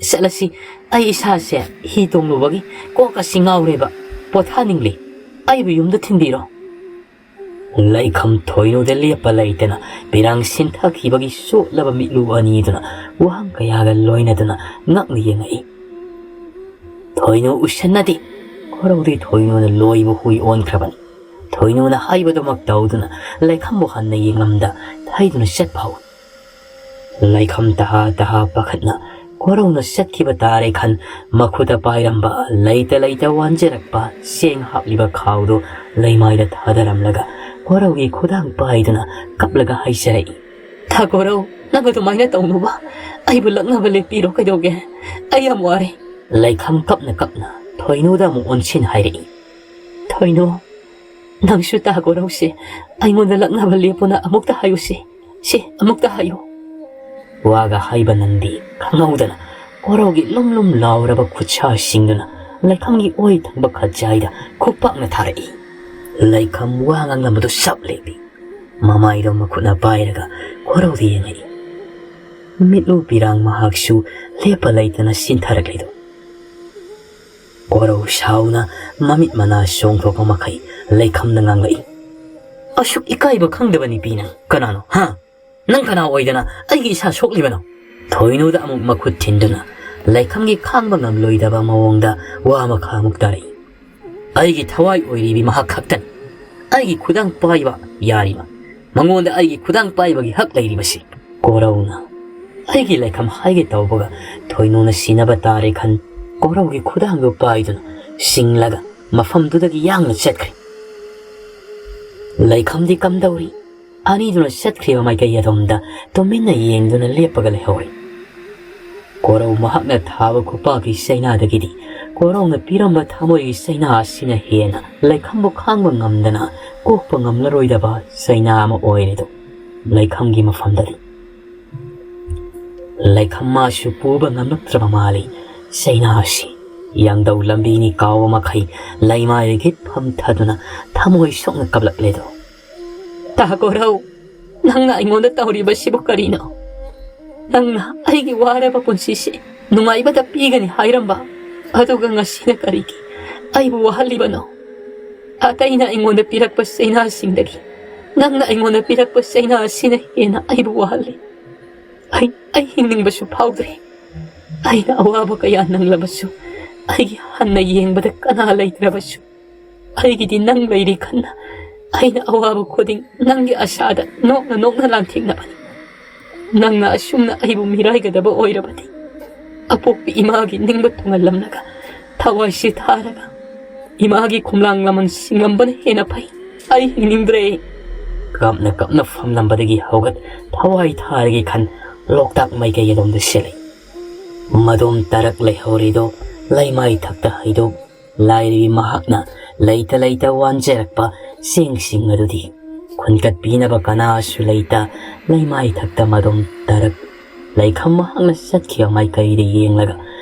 ꯆꯠꯂꯁꯤ꯫ ꯑꯩ ꯏꯁꯥꯁꯦ ꯍꯤ ꯇꯣꯡꯂꯨꯕꯒꯤ ꯀꯣꯛ ꯑꯁꯤ ꯉꯥꯎꯔꯦꯕ꯫ ꯄꯣꯊꯥꯅꯤꯡꯂꯦ꯫ ꯑꯩꯕꯨ ꯌꯨꯝꯗ ꯊꯤꯟꯕꯤꯔꯣ꯫" ꯂꯩꯈꯝ ꯊꯣꯏꯅꯨꯗ ꯂꯦꯞꯄ ꯂꯩꯇꯅ ꯄꯤꯔꯥꯡ ꯁꯤꯟꯊꯈꯤꯕꯒꯤ ꯆꯣꯠꯂꯕ ꯃꯤꯠꯂꯨ ꯑꯅꯤꯗꯨꯅ ꯋꯥꯍꯪ ꯀꯌꯥꯒ ꯂꯣꯏꯅꯗꯨꯅ ꯉꯛꯅ ꯌꯦꯡꯉꯛꯏ꯫ ꯊꯣꯏꯅꯨ ꯎꯁꯟꯅꯗꯦ꯫ ꯀꯣꯔꯧꯗꯤ ꯊꯣꯏꯅꯨꯅ ꯂꯣꯏꯕ ꯍꯨꯏ ꯑꯣꯟꯈ꯭ꯔꯕꯅꯤ꯫ ꯊꯣꯏꯅꯨꯅ ꯍꯥꯏꯕꯗꯨꯃꯛ ꯇꯧꯗꯨꯅ ꯂꯩꯈꯝꯕꯨ ꯍꯟꯅ ꯌꯦꯡꯂꯝꯗ ꯊꯩꯗꯨꯅ ꯆꯠꯄ ꯍꯧꯏ꯫ ꯂꯩꯈꯝ ꯇꯍꯥ ꯇꯍꯥ ꯄꯥꯈꯠꯅ ꯀꯣꯔꯧꯅ ꯆꯠꯈꯤꯕ ꯇꯥꯔꯦ ꯈꯟ ꯃꯈꯨꯠꯇ ꯄꯥꯏꯔꯝꯕ ꯂꯩꯇ ꯂꯩꯇ ꯋꯥꯟꯖꯔꯛꯄ ꯆꯦꯡ ꯍꯥꯞꯂꯤꯕ ꯈꯥꯎꯗꯨ ꯂꯩꯃꯥꯏꯗ ꯊꯥꯗꯔꯝꯂꯒ ꯀꯣꯔꯧꯒꯤ ꯈꯨꯗꯥꯡ ꯄꯥꯏꯗꯨꯅ ꯀꯞꯂꯒ ꯍꯥꯏꯖꯔꯛꯏ, "ꯊꯥ ꯀꯣꯔꯧ, ꯅꯪ ꯑꯗꯨꯃꯥꯏꯅ ꯇꯧꯅꯨꯕ꯫ ꯑꯩꯕꯨ ꯂꯛꯅꯕ ꯂꯦꯞꯄꯤꯔꯣ ꯀꯩꯗꯧꯒꯦ? ꯑꯩ ꯌꯥꯝ ꯋꯥꯔꯦ꯫" ꯂꯩꯈꯝ ꯀꯞꯅ ꯀꯞꯅ ꯊꯣꯏꯅꯨꯗ ꯑꯃꯨꯛ ꯑꯣꯟꯁꯤꯟ ꯍꯥꯏꯔꯛꯏ꯫ "ꯊꯣꯏꯅꯨ, ꯅꯪꯁꯨ ꯇꯥ ꯀꯣꯔꯧꯁꯦ ꯑꯩꯉꯣꯟꯗ ꯂꯛꯅꯕ ꯂꯦꯞꯄꯨꯅ ꯑꯃꯨꯛꯇ ꯍꯥꯏꯌꯨꯁꯦ꯫ ꯁꯦ, ꯑꯃꯨꯛꯇ ꯍꯥꯏꯌꯨ꯫" ꯋꯥꯒ ꯍꯥꯏꯕ ꯅꯪꯗꯦ ꯈꯪꯍꯧꯗꯅ ꯀꯣꯔꯧꯒꯤ ꯂꯨꯝ ꯂꯨꯝ ꯂꯥꯎꯔꯕ ꯈꯨꯠꯁꯥꯁꯤꯡꯗꯨꯅ ꯂꯩꯈꯝꯒꯤ ꯑꯣꯏ ꯊꯪꯕ ꯈꯖꯥꯏꯗ ꯈꯨꯄꯥꯛꯅ ꯊꯥꯔꯛꯏ꯫ ꯂꯩꯈꯝ ꯋꯥ ꯉꯥꯡꯂꯝꯕꯗꯨ ꯁꯞ ꯂꯦꯞꯄꯤ꯫ ꯃꯃꯥꯏꯗꯣ ꯃꯈꯨꯠꯅ ꯄꯥꯏꯔꯒ ꯀꯣꯔꯧꯗ ꯌꯦꯡꯉꯛꯏ꯫ ꯃꯤꯠꯂꯨ ꯄꯤꯔꯥꯡ ꯃꯍꯥꯛꯁꯨ ꯂꯦꯞꯄ ꯂꯩꯇꯅ ꯁꯤꯟꯊꯔꯛꯂꯤꯗꯣ꯫ ꯀꯣꯔꯧ ꯁꯥꯎꯅ ꯃꯃꯤꯠ ꯃꯅꯥ ꯆꯣꯡꯊꯣꯛꯄ ꯃꯈꯩ ꯂꯩꯈꯝꯗ ꯉꯥꯡꯂꯛꯏ꯫ "ꯑꯁꯨꯛ ꯏꯀꯥꯏꯕ ꯈꯪꯗꯕ ꯅꯨꯄꯤ ꯅꯪ ꯀꯅꯥꯅꯣ, ꯍꯥ? ꯅꯪ ꯀꯅꯥ ꯑꯣꯏꯗꯅ ꯑꯩꯒꯤ ꯏꯁꯥ ꯁꯣꯛꯂꯤꯕꯅꯣ?" ꯊꯣꯏꯅꯨꯗ ꯑꯃꯨꯛ ꯃꯈꯨꯠ ꯊꯤꯟꯗꯨꯅ ꯂꯩꯈꯝꯒꯤ ꯈꯥꯡꯕ ꯉꯝꯂꯣꯏꯗꯕ ꯃꯑꯣꯡꯗ ꯋꯥ ꯃꯈꯥ ꯑꯃꯨꯛ ꯇꯥꯔꯛꯏ꯫ "ꯑꯩꯒꯤ ꯊꯋꯥꯏ ꯑꯣꯏꯔꯤꯕꯤ ꯃꯍꯥꯛ ꯈꯛꯇꯅꯤ꯫ ꯑꯩꯒꯤ ꯈꯨꯗꯥꯡ ꯄꯥꯏꯕ ꯌꯥꯔꯤꯕ, ꯃꯉꯣꯟꯗ ꯑꯩꯒꯤ ꯈꯨꯗꯥꯡ ꯄꯥꯏꯕꯒꯤ ꯍꯛ ꯂꯩꯔꯤꯕꯁꯤ꯫" ꯀꯣꯔꯧꯅ ꯑꯩꯒꯤ ꯂꯩꯈꯝ ꯍꯥꯏꯒꯦ ꯇꯧꯕꯒ ꯊꯣꯏꯅꯨꯅ ꯁꯤꯅꯕ ꯇꯥꯔꯦ ꯈꯟ ꯀꯣꯔꯧꯒꯤ ꯈꯨꯗꯥꯡꯗꯨ ꯄꯥꯏꯗꯨꯅ ꯁꯤꯡꯂꯒ ꯃꯐꯝꯗꯨꯗꯒꯤ ꯌꯥꯡꯅ ꯆꯠꯈ꯭ꯔꯦ꯫ ꯂꯩꯈꯝꯗꯤ ꯀꯝꯗꯧꯔꯤ? ꯑꯅꯤꯗꯨꯅ ꯆꯠꯈ꯭ꯔꯤꯕ ꯃꯥꯏꯀꯩ ꯑꯗꯣꯝꯗ ꯇꯨꯃꯤꯟꯅ ꯌꯦꯡꯗꯨꯅ ꯂꯦꯞꯄꯒ ꯂꯩꯍꯧꯔꯦ꯫ ꯀꯣꯔꯧ ꯃꯍꯥꯛꯅ ꯊꯥꯕ ꯈꯨꯄꯥꯛꯀꯤ ꯆꯩꯅꯥꯗꯒꯤꯗꯤ ꯀꯣꯔꯧꯅ ꯄꯤꯔꯝꯕ ꯊꯃꯣꯏꯒꯤ ꯆꯩꯅꯥ ꯑꯁꯤꯅ ꯍꯦꯟꯅ ꯂꯩꯈꯝꯕꯨ ꯈꯥꯡꯕ ꯉꯝꯗꯅ ꯀꯣꯛꯄ ꯉꯝꯂꯔꯣꯏꯗꯕ ꯆꯩꯅꯥ ꯑꯃ ꯑꯣꯏꯔꯦꯗꯣ ꯂꯩꯈꯝꯒꯤ ꯃꯐꯝꯗꯗꯤ꯫ ꯂꯩꯈꯝ ꯃꯥꯁꯨ ꯄꯨꯕ ꯉꯝꯂꯛꯇ꯭ꯔꯕ ꯃꯥꯜꯂꯤ ꯆꯩꯅꯥ ꯑꯁꯤ꯫ ꯌꯥꯡꯗꯧ ꯂꯝꯕꯤꯅꯤ ꯀꯥꯎꯕ ꯃꯈꯩ ꯂꯩꯃꯥꯏꯗꯒꯤ ꯐꯝꯊꯗꯨꯅ ꯊꯃꯣꯏ ꯁꯣꯛꯅ ꯀꯞꯂꯛꯂꯦꯗꯣ꯫ "ꯇꯥ ꯀꯣꯔꯧ, ꯅꯪꯅ ꯑꯩꯉꯣꯟꯗ ꯇꯧꯔꯤꯕꯁꯤꯕꯨ ꯀꯔꯤꯅꯣ? ꯅꯪꯅ ꯑꯩꯒꯤ ꯋꯥꯔꯕ ꯄꯨꯟꯁꯤꯁꯤ ꯅꯨꯡꯉꯥꯏꯕꯗ ꯄꯤꯒꯅꯤ ꯍꯥꯏꯔꯝꯕ, ꯑꯗꯨꯒ ꯉꯁꯤꯅ ꯀꯔꯤꯒꯤ ꯑꯩꯕꯨ ꯋꯥꯍꯜꯂꯤꯕꯅꯣ? ꯑꯇꯩꯅ ꯑꯩꯉꯣꯟꯗ ꯄꯤꯔꯛꯄ ꯆꯩꯅꯥꯁꯤꯡꯗꯒꯤ ꯅꯪꯅ ꯑꯩꯉꯣꯟꯗ ꯄꯤꯔꯛꯄ ꯆꯩꯅꯥ ꯑꯁꯤꯅ ꯍꯦꯟꯅ ꯑꯩꯕꯨ ꯋꯥꯍꯜꯂꯤ꯫ ꯑꯩ, ꯑꯩ ꯍꯤꯡꯅꯤꯡꯕꯁꯨ ꯐꯥꯎꯗ꯭ꯔꯦ꯫ ꯑꯩꯅ ꯑꯋꯥꯕ ꯀꯌꯥ ꯅꯪꯂꯕꯁꯨ ꯑꯩꯒꯤ ꯍꯟꯅ ꯌꯦꯡꯕꯗ ꯀꯅꯥ ꯂꯩꯇ꯭ꯔꯕꯁꯨ ꯑꯩꯒꯤꯗꯤ ꯅꯪ ꯂꯩꯔꯤ ꯈꯟꯅ ꯑꯩꯅ ꯑꯋꯥꯕ ꯈꯨꯗꯤꯡ ꯅꯪꯒꯤ ꯑꯁꯥꯗ ꯅꯣꯛꯅ ꯅꯣꯛꯅ ꯂꯥꯟꯊꯦꯡꯅꯕꯅꯤ꯫ ꯅꯪꯅ ꯑꯁꯨꯝꯅ ꯑꯩꯕꯨ ꯃꯤꯔꯥꯏꯒꯗꯕ ꯑꯣꯏꯔꯕꯗꯤ ꯑꯄꯣꯛꯄꯤ ꯏꯃꯥꯒꯤ ꯅꯤꯡꯕ ꯊꯨꯡꯍꯜꯂꯝꯂꯒ ꯊꯋꯥꯏꯁꯤ ꯊꯥꯔꯒ ꯏꯃꯥꯒꯤ ꯈꯨꯝꯂꯥꯡ ꯂꯃꯟ ꯁꯤꯡꯂꯝꯕꯅ ꯍꯦꯟꯅ ꯐꯩ꯫ ꯑꯩ ꯍꯤꯡꯅꯤꯡꯗ꯭ꯔꯦ꯫" ꯀꯞꯅ ꯀꯞꯅ ꯐꯝꯂꯝꯕꯗꯒꯤ ꯍꯧꯒꯠ ꯊꯋꯥꯏ ꯊꯥꯔꯒꯦ ꯈꯟ ꯂꯣꯛꯇꯥꯛ ꯃꯥꯏꯀꯩ ꯑꯗꯣꯝꯗ ꯆꯦꯜꯂꯤ꯫ ꯃꯗꯣꯝ ꯇꯥꯔꯛ ꯂꯩꯍꯧꯔꯤꯗꯣ ꯂꯩꯃꯥꯏ ꯊꯛꯇ ꯍꯩꯗꯣꯛ ꯂꯥꯏꯔꯤ꯫ ꯃꯍꯥꯛꯅ ꯂꯩꯇ ꯂꯩꯇ ꯋꯥꯟꯖꯔꯛꯄ ꯆꯦꯡꯁꯤꯡ ꯑꯗꯨꯗꯤ ꯈꯨꯟꯀꯠꯄꯤꯅꯕ ꯀꯅꯥꯁꯨ ꯂꯩꯇ, ꯂꯩꯃꯥꯏ ꯊꯛꯇ ꯃꯔꯨꯝ ꯇꯔꯛ꯫ ꯂꯩꯈꯝ ꯃꯍꯥꯛꯅ ꯆꯠꯈꯤꯕ ꯃꯥꯏꯀꯩꯗ ꯌꯦꯡꯂꯒ,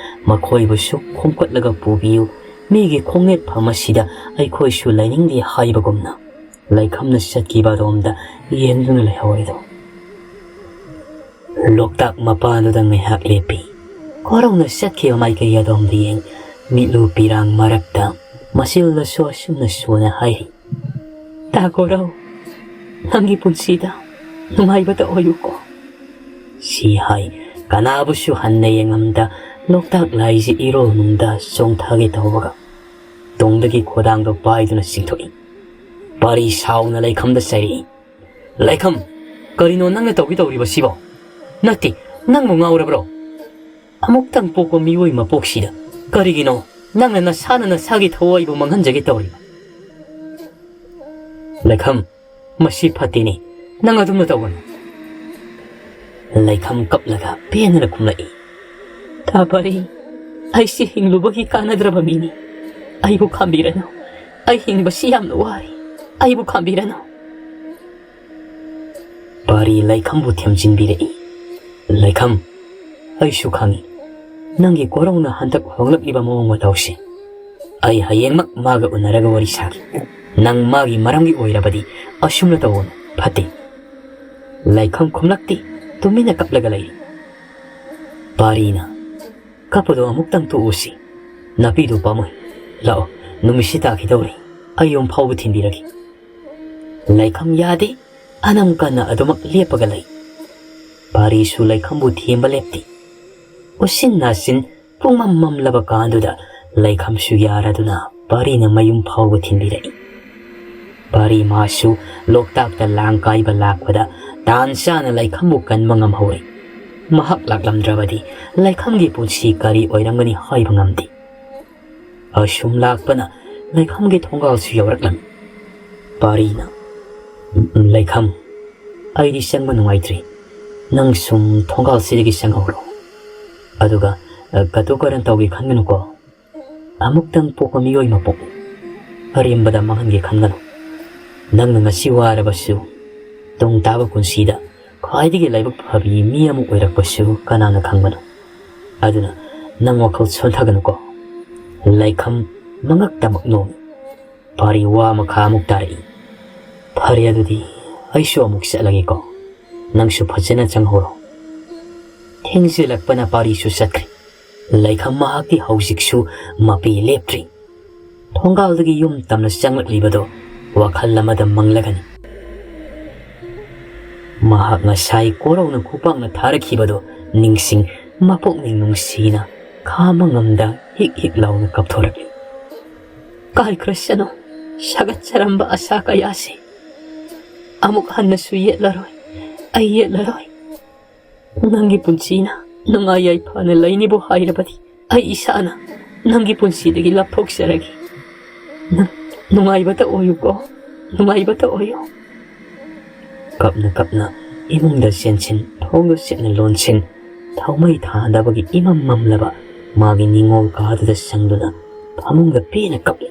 "ꯃꯈꯣꯏꯕꯨꯁꯨ ꯈꯣꯝꯀꯠꯂꯒ ꯄꯨꯕꯤꯌꯨ, ꯃꯤꯒꯤ ꯈꯣꯡꯅꯦꯠꯐꯝ ꯑꯁꯤꯗ ꯑꯩꯈꯣꯏꯁꯨ ꯂꯩꯅꯤꯡꯗꯦ" ꯍꯥꯏꯕꯒꯨꯝꯅ ꯂꯩꯈꯝꯅ ꯆꯠꯈꯤꯕ ꯑꯗꯣꯝꯗ ꯌꯦꯡꯗꯨꯅ ꯂꯩꯍꯧꯔꯤꯗꯣ꯫ ꯂꯣꯛꯇꯥꯛ ꯃꯄꯥꯟꯗꯨꯗ ꯉꯥꯏꯍꯥꯛ ꯂꯦꯞꯄꯤ꯫ ꯀꯣꯔꯧꯅ ꯆꯠꯈꯤꯕ ꯃꯥꯏꯀꯩ ꯑꯗꯣꯝꯗ ꯌꯦꯡ, ꯃꯤꯠꯂꯨ ꯄꯤꯔꯥꯡ ꯃꯔꯛꯇ ꯃꯆꯤꯜꯗꯁꯨ ꯑꯁꯨꯝꯅ ꯁꯨꯅ ꯍꯥꯏꯔꯤ, "ꯇꯥ ꯀꯣꯔꯧ, ꯅꯪꯒꯤ ꯄꯨꯟꯁꯤꯗ ꯅꯨꯡꯉꯥꯏꯕꯇ ꯑꯣꯏꯌꯨꯀꯣ"꯫ ꯁꯤ ꯍꯥꯏ, ꯀꯅꯥꯕꯨꯁꯨ ꯍꯟꯅ ꯌꯦꯡꯉꯝꯗ ꯂꯣꯛꯇꯥꯛ ꯂꯥꯏꯁꯦ ꯏꯔꯣꯜꯅꯨꯡꯗ ꯆꯣꯡꯊꯒꯦ ꯇꯧꯕꯒ, ꯇꯨꯡꯗꯒꯤ ꯈꯣꯗꯥꯡꯗꯣ ꯄꯥꯏꯗꯨꯅ ꯆꯤꯡꯊꯣꯛꯏ꯫ ꯄꯥꯔꯤ ꯁꯥꯎꯅ ꯂꯩꯈꯝꯗ ꯆꯩꯔꯛꯏ, "ꯂꯩꯈꯝ, ꯀꯔꯤꯅꯣ ꯅꯪꯅ ꯇꯧꯒꯦ ꯇꯧꯔꯤꯕꯁꯤꯕꯣ? ꯅꯠꯇꯦ, ꯅꯪꯕꯨ ꯉꯥꯎꯔꯕ꯭ꯔꯣ? ꯑꯃꯨꯛꯇꯪ ꯄꯣꯛꯄ ꯃꯤꯑꯣꯏ ꯃꯄꯣꯛꯁꯤꯗ ꯀꯔꯤꯒꯤꯅꯣ ꯅꯪꯅ ꯅꯁꯥꯅ ꯅꯁꯥꯒꯤ ꯊꯋꯥꯏꯕꯨ ꯃꯥꯡꯍꯟꯖꯒꯦ ꯇꯧꯔꯤꯕ? ꯂꯩꯈꯝ, ꯃꯁꯤ ꯐꯠꯇꯦꯅꯦ, ꯅꯪ ꯑꯗꯨꯝꯅ ꯇꯧꯒꯅꯨ"꯫ ꯂꯩꯈꯝ ꯀꯞꯂꯒ ꯄꯦꯟꯗꯅ ꯈꯨꯝꯂꯛꯏ, "ꯇꯥ ꯄꯥꯔꯤ, ꯑꯩꯁꯤ ꯍꯤꯡꯂꯨꯕꯒꯤ ꯀꯥꯟꯅꯗ꯭ꯔꯕ ꯃꯤꯅꯤ꯫ ꯑꯩꯕꯨ ꯈꯥꯝꯕꯤꯔꯅꯨ꯫ ꯑꯩ ꯍꯤꯡꯕꯁꯤ ꯌꯥꯝꯅ ꯋꯥꯔꯤ꯫ ꯑꯩꯕꯨ ꯈꯥꯝꯕꯤꯔꯅꯨ"꯫ ꯄꯥꯔꯤ ꯂꯩꯈꯝꯕꯨ ꯊꯦꯝꯖꯤꯟꯕꯤꯔꯛꯏ꯫ "ꯂꯩꯈꯝ, ꯑꯩꯁꯨ ꯈꯪꯏ, ꯅꯪꯒꯤ ꯀꯣꯔꯧꯅ ꯍꯟꯗꯛ ꯍꯣꯡꯂꯛꯂꯤꯕ ꯃꯑꯣꯡ ꯃꯇꯧꯁꯤ꯫ ꯑꯩ ꯍꯌꯦꯡꯃꯛ ꯃꯥꯒ ꯎꯅꯔꯒ ꯋꯥꯔꯤ ꯁꯥꯒꯦ꯫ ꯅꯪ ꯃꯥꯒꯤ ꯃꯔꯝꯒꯤ ꯑꯣꯏꯔꯕꯗꯤ ꯑꯁꯨꯝꯅ ꯇꯧꯒꯅꯨ, ꯐꯠꯇꯦ"꯫ ꯂꯩꯈꯝ ꯈꯨꯝꯂꯛꯇꯦ, ꯇꯨꯃꯤꯟꯅ ꯀꯞꯂꯒ ꯂꯩꯔꯤ꯫ ꯄꯥꯔꯤꯅ, "ꯀꯞꯄꯗꯣ ꯑꯃꯨꯛꯇꯪ ꯇꯣꯛꯎꯁꯤ꯫ ꯅꯥꯄꯤꯗꯨ ꯄꯥꯝꯃꯨꯏ꯫ ꯂꯥꯛꯑꯣ, ꯅꯨꯃꯤꯠꯁꯤ ꯇꯥꯈꯤꯗꯧꯔꯦ꯫ ꯑꯩ ꯌꯨꯝ ꯐꯥꯎꯕ ꯊꯤꯟꯕꯤꯔꯒꯦ"꯫ ꯂꯩꯈꯝ ꯌꯥꯗꯦ꯫ ꯑꯅꯝ ꯀꯟꯅ ꯑꯗꯨꯃꯛ ꯂꯦꯞꯄꯒ ꯂꯩ꯫ ꯄꯥꯔꯤꯁꯨ ꯂꯩꯈꯝꯕꯨ ꯊꯦꯝꯕ ꯂꯦꯞꯇꯦ꯫ ꯎꯆꯤꯟ ꯅꯥꯆꯤꯟ ꯄꯨꯡꯃꯝ ꯃꯝꯂꯕ ꯀꯥꯟꯗꯨꯗ ꯂꯩꯈꯝꯁꯨ ꯌꯥꯔꯗꯨꯅ ꯄꯥꯔꯤꯅ ꯃꯌꯨꯝ ꯐꯥꯎꯕ ꯊꯤꯟꯕꯤꯔꯛꯏ꯫ ꯄꯥꯔꯤ ꯃꯥꯁꯨ ꯂꯣꯛꯇꯥꯛꯇ ꯂꯥꯡ ꯀꯥꯏꯕ ꯂꯥꯛꯄꯗ ꯇꯥꯟ ꯆꯥꯅ ꯂꯩꯈꯝꯕꯨ ꯀꯟꯕ ꯉꯝꯍꯧꯔꯦ꯫ ꯃꯍꯥꯛ ꯂꯥꯛꯂꯝꯗ꯭ꯔꯕꯗꯤ ꯂꯩꯈꯝꯒꯤ ꯄꯨꯟꯁꯤ ꯀꯔꯤ ꯑꯣꯏꯔꯝꯒꯅꯤ ꯍꯥꯏꯕ ꯉꯝꯗꯦ꯫ ꯑꯁꯨꯝ ꯂꯥꯛꯄꯅ ꯂꯩꯈꯝꯒꯤ ꯊꯣꯡꯒꯥꯜꯁꯨ ꯌꯧꯔꯛꯂꯝꯃꯤ꯫ ꯄꯥꯔꯤꯅ, "ꯂꯩꯈꯝ, ꯑꯩꯗꯤ ꯆꯪꯕ ꯅꯨꯡꯉꯥꯏꯇ꯭ꯔꯤ꯫ ꯅꯪ ꯁꯨꯝ ꯊꯣꯡꯒꯥꯜꯁꯤꯗꯒꯤ ꯆꯪꯍꯧꯔꯣ꯫ ꯑꯗꯨꯒ, ꯑ, ꯀꯇꯨ ꯀꯔꯟ ꯇꯧꯒꯦ ꯈꯟꯒꯅꯨꯀꯣ"꯫ ꯑꯃꯨꯛꯇꯪ ꯄꯣꯛꯄ ꯃꯤꯑꯣꯏ ꯃꯄꯣꯛꯅꯤ꯫ ꯑꯔꯦꯝꯕꯗ ꯃꯥꯡꯍꯟꯒꯦ ꯈꯟꯒꯅꯨ꯫ ꯅꯪꯅ ꯉꯁꯤ ꯋꯥꯔꯕꯁꯨ, ꯇꯨꯡ ꯇꯥꯕ ꯄꯨꯟꯁꯤꯗ ꯈ꯭ꯋꯥꯏꯗꯒꯤ ꯂꯥꯏꯕꯛ ꯐꯕꯤ ꯃꯤ ꯑꯃ ꯑꯣꯏꯔꯛꯄꯁꯨ ꯀꯅꯥꯅ ꯈꯪꯕꯅꯣ? ꯑꯗꯨꯅ ꯅꯪ ꯋꯥꯈꯜ ꯁꯣꯟꯊꯒꯅꯨꯀꯣ꯫ ꯂꯥꯏꯈꯝ ꯃꯉꯛꯇꯃꯛ ꯅꯣꯝꯃꯤ꯫ ꯄꯥꯔꯤ ꯋꯥ ꯃꯈꯥ ꯑꯃꯨꯛ ꯇꯥꯔꯛꯏ꯫ "ꯐꯔꯦ, ꯑꯗꯨꯗꯤ ꯑꯩꯁꯨ ꯑꯃꯨꯛ ꯆꯠꯂꯒꯦꯀꯣ꯫ ꯅꯪꯁꯨ ꯐꯖꯅ ꯆꯪꯍꯧꯔꯣ꯫" ꯊꯦꯡꯖꯤꯜꯂꯛꯄꯅ ꯄꯥꯔꯤꯁꯨ ꯆꯠꯈ꯭ꯔꯦ꯫ ꯂꯥꯏꯈꯝ ꯃꯍꯥꯛꯇꯤ ꯍꯧꯖꯤꯛꯁꯨ ꯃꯄꯤ ꯂꯦꯞꯇ꯭ꯔꯤ꯫ ꯊꯣꯡꯒꯥꯜꯗꯒꯤ ꯌꯨꯝ ꯇꯝꯅ ꯆꯪꯂꯛꯂꯤꯕꯗꯣ ꯋꯥꯈꯜ ꯑꯃꯗ ꯃꯪꯂꯒꯅꯤ꯫ ꯃꯍꯥꯛ ꯉꯁꯥꯏ ꯀꯣꯔꯧꯅ ꯈꯨꯄꯥꯛꯅ ꯊꯥꯔꯛꯈꯤꯕꯗꯣ ꯅꯤꯡꯁꯤꯡ, ꯃꯄꯨꯛꯅꯤꯡ ꯅꯨꯡꯁꯤꯅ ꯈꯥꯡꯕ ꯉꯝꯗ ꯍꯤꯛ ꯍꯤꯛ ꯂꯥꯎꯅ ꯀꯞꯊꯣꯔꯛꯂꯤ꯫ "ꯀꯥꯏꯈ꯭ꯔꯁꯅꯨ, ꯁꯥꯒꯠꯆꯔꯝꯕ ꯑꯁꯥ ꯀꯌꯥꯁꯦ꯫ ꯑꯃꯨꯛ ꯍꯟꯅꯁꯨ ꯌꯦꯠꯂꯔꯣꯏ, ꯑꯩ ꯌꯦꯠꯂꯔꯣꯏ꯫ ꯅꯪꯒꯤ ꯄꯨꯟꯁꯤꯅ ꯅꯨꯡꯉꯥꯏ ꯌꯥꯏꯐꯅ ꯂꯩꯅꯤꯕꯨ ꯍꯥꯏꯔꯕꯗꯤ, ꯑꯩ ꯏꯁꯥꯅ ꯅꯪꯒꯤ ꯄꯨꯟꯁꯤꯗꯒꯤ ꯂꯥꯞꯊꯣꯛꯆꯔꯒꯦ꯫ ꯅꯪ ꯅꯨꯡꯉꯥꯏꯕꯇ ꯑꯣꯏꯌꯨꯀꯣ, ꯅꯨꯡꯉꯥꯏꯕꯇ ꯑꯣꯏꯌꯨ꯫" ꯀꯞꯅ ꯀꯞꯅ ꯏꯃꯨꯡꯗ ꯆꯦꯟꯁꯤꯟ, ꯊꯣꯡꯗ ꯆꯦꯠꯅ ꯂꯣꯟꯁꯤꯟ, ꯊꯥꯎꯃꯩ ꯊꯥꯗꯕꯒꯤ ꯏꯃꯝ ꯃꯝꯂꯕ ꯃꯥꯒꯤ ꯅꯤꯡꯉꯣꯜ ꯀꯥꯗꯨꯗ ꯆꯪꯗꯨꯅ ꯐꯃꯨꯡꯗ ꯄꯦꯟꯅ ꯀꯞꯂꯤ꯫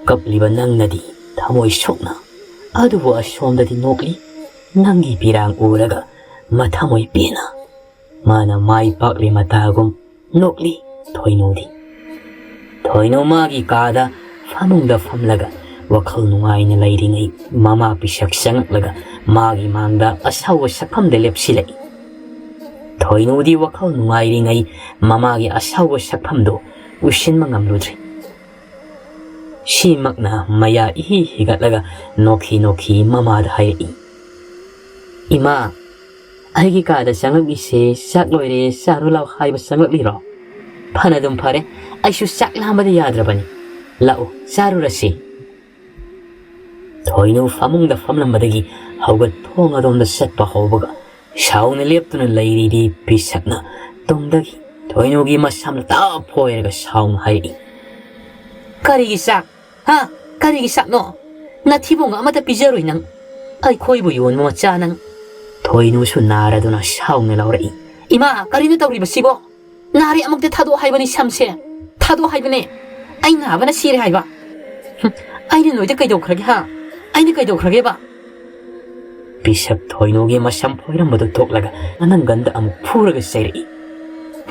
ꯀꯞꯂꯤꯕ ꯅꯪꯅꯗꯤ ꯊꯃꯣꯏ ꯁꯣꯛꯅ, ꯑꯗꯨꯕꯨ ꯑꯁꯣꯝꯗꯗꯤ ꯅꯣꯛꯂꯤ꯫ ꯅꯪꯒꯤ ꯄꯤꯔꯥꯡ ꯎꯔꯒ ꯃꯊꯃꯣꯏ ꯄꯦꯟꯅ ꯃꯥꯅ ꯃꯥꯏ ꯄꯥꯛꯂꯤ ꯃꯇꯥꯒꯨꯝ ꯅꯣꯛꯂꯤ ꯊꯣꯏꯅꯨꯗꯤ꯫ ꯊꯣꯏꯅꯨ ꯃꯥꯒꯤ ꯀꯥꯗ ꯐꯃꯨꯡꯗ ꯐꯝꯂꯒ ꯋꯥꯈꯜ ꯅꯨꯡꯉꯥꯏꯅ ꯂꯩꯔꯤꯉꯩ, ꯃꯃꯥ ꯄꯤꯁꯛ ꯆꯪꯂꯛꯂꯒ ꯃꯥꯒꯤ ꯃꯥꯡꯗ ꯑꯁꯥꯎꯕ ꯁꯛꯐꯝꯗ ꯂꯦꯞꯁꯤꯜꯂꯛꯏ꯫ ꯊꯣꯏꯅꯨꯗꯤ ꯋꯥꯈꯜ ꯅꯨꯡꯉꯥꯏꯔꯤꯉꯩ ꯃꯃꯥꯒꯤ ꯑꯁꯥꯎꯕ ꯁꯛꯐꯝꯗꯨ ꯎꯁꯤꯟꯕ ꯉꯝꯂꯨꯗ꯭ꯔꯤ꯫ ꯁꯤꯃꯛꯅ ꯃꯌꯥ ꯏꯍꯤ ꯍꯤꯒꯠꯂꯒ ꯅꯣꯛꯈꯤ ꯅꯣꯛꯈꯤ ꯃꯃꯥꯗ ꯍꯥꯏꯔꯛꯏ, "ꯏꯃꯥ, ꯑꯩꯒꯤ ꯀꯥꯗ ꯆꯪꯂꯛꯂꯤꯁꯦ ꯆꯥꯛ ꯂꯣꯏꯔꯦ, ꯆꯥꯔꯨ ꯂꯥꯎ ꯍꯥꯏꯕ ꯆꯪꯂꯛꯂꯤꯔꯣ? ꯐꯅꯗꯨꯝ ꯐꯔꯦ, ꯑꯩꯁꯨ ꯆꯥꯛ ꯂꯥꯝꯕꯗ ꯌꯥꯗ꯭ꯔꯕꯅꯤ꯫ ꯂꯥꯛꯎ, ꯆꯥꯔꯨꯔꯁꯤ꯫" ꯊꯣꯏꯅꯨ ꯐꯃꯨꯡꯗ ꯐꯝꯂꯝꯕꯗꯒꯤ ꯍꯧꯒꯠ ꯊꯣꯡ ꯑꯗꯣꯝꯗ ꯆꯠꯄ ꯍꯧꯕꯒ, ꯁꯥꯎꯅ ꯂꯦꯞꯇꯨꯅ ꯂꯩꯔꯤꯕꯤ ꯄꯤꯁꯛꯅ ꯇꯨꯡꯗꯒꯤ ꯊꯣꯏꯅꯨꯒꯤ ꯃꯁꯝꯅ ꯇꯞ ꯐꯣꯏꯔꯒ ꯁꯥꯎꯅ ꯍꯥꯏꯔꯛꯏ, "ꯀꯔꯤꯒꯤ ꯆꯥꯛ? ꯍꯥ? ꯀꯔꯤꯒꯤ ꯆꯥꯛꯅꯣ? ꯅꯊꯤꯕꯣꯡ ꯑꯃꯠꯇ ꯄꯤꯖꯔꯣꯏ ꯅꯪ꯫ ꯑꯩꯈꯣꯏꯕꯨ ꯌꯣꯟꯕ ꯃꯆꯥ ꯅꯪ!" ꯊꯣꯏꯅꯨꯁꯨ ꯅꯥꯔꯗꯨꯅ ꯁꯥꯎꯅ ꯂꯥꯎꯔꯛꯏ, "ꯏꯃꯥ, ꯀꯔꯤꯅꯣ ꯇꯧꯔꯤꯕꯁꯤꯕꯣ? ꯅꯥꯔꯦ, ꯑꯃꯨꯛꯇ ꯊꯥꯗꯣꯛ ꯍꯥꯏꯕꯅꯤ ꯁꯝꯁꯦ꯫ ꯊꯥꯗꯣꯛ ꯍꯥꯏꯕꯅꯦ꯫ ꯑꯩ ꯅꯥꯕꯅ ꯁꯤꯔꯦ ꯍꯥꯏꯕ꯫ ꯍꯨꯝ, ꯑꯩꯅ ꯅꯣꯏꯗ ꯀꯩꯗꯧꯈ꯭ꯔꯒꯦ, ꯍꯥ? ꯑꯩꯅ ꯀꯩꯗꯧꯈ꯭ꯔꯒꯦꯕ? ꯄꯤꯁꯛ ꯊꯣꯏꯅꯨꯒꯤ ꯃꯁꯝ ꯐꯣꯏꯔꯝꯕꯗꯨ ꯊꯣꯛꯂꯒ ꯑꯅꯪꯒꯟꯗ ꯑꯃꯨꯛ ꯐꯨꯔꯒ ꯆꯩꯔꯛꯏ꯫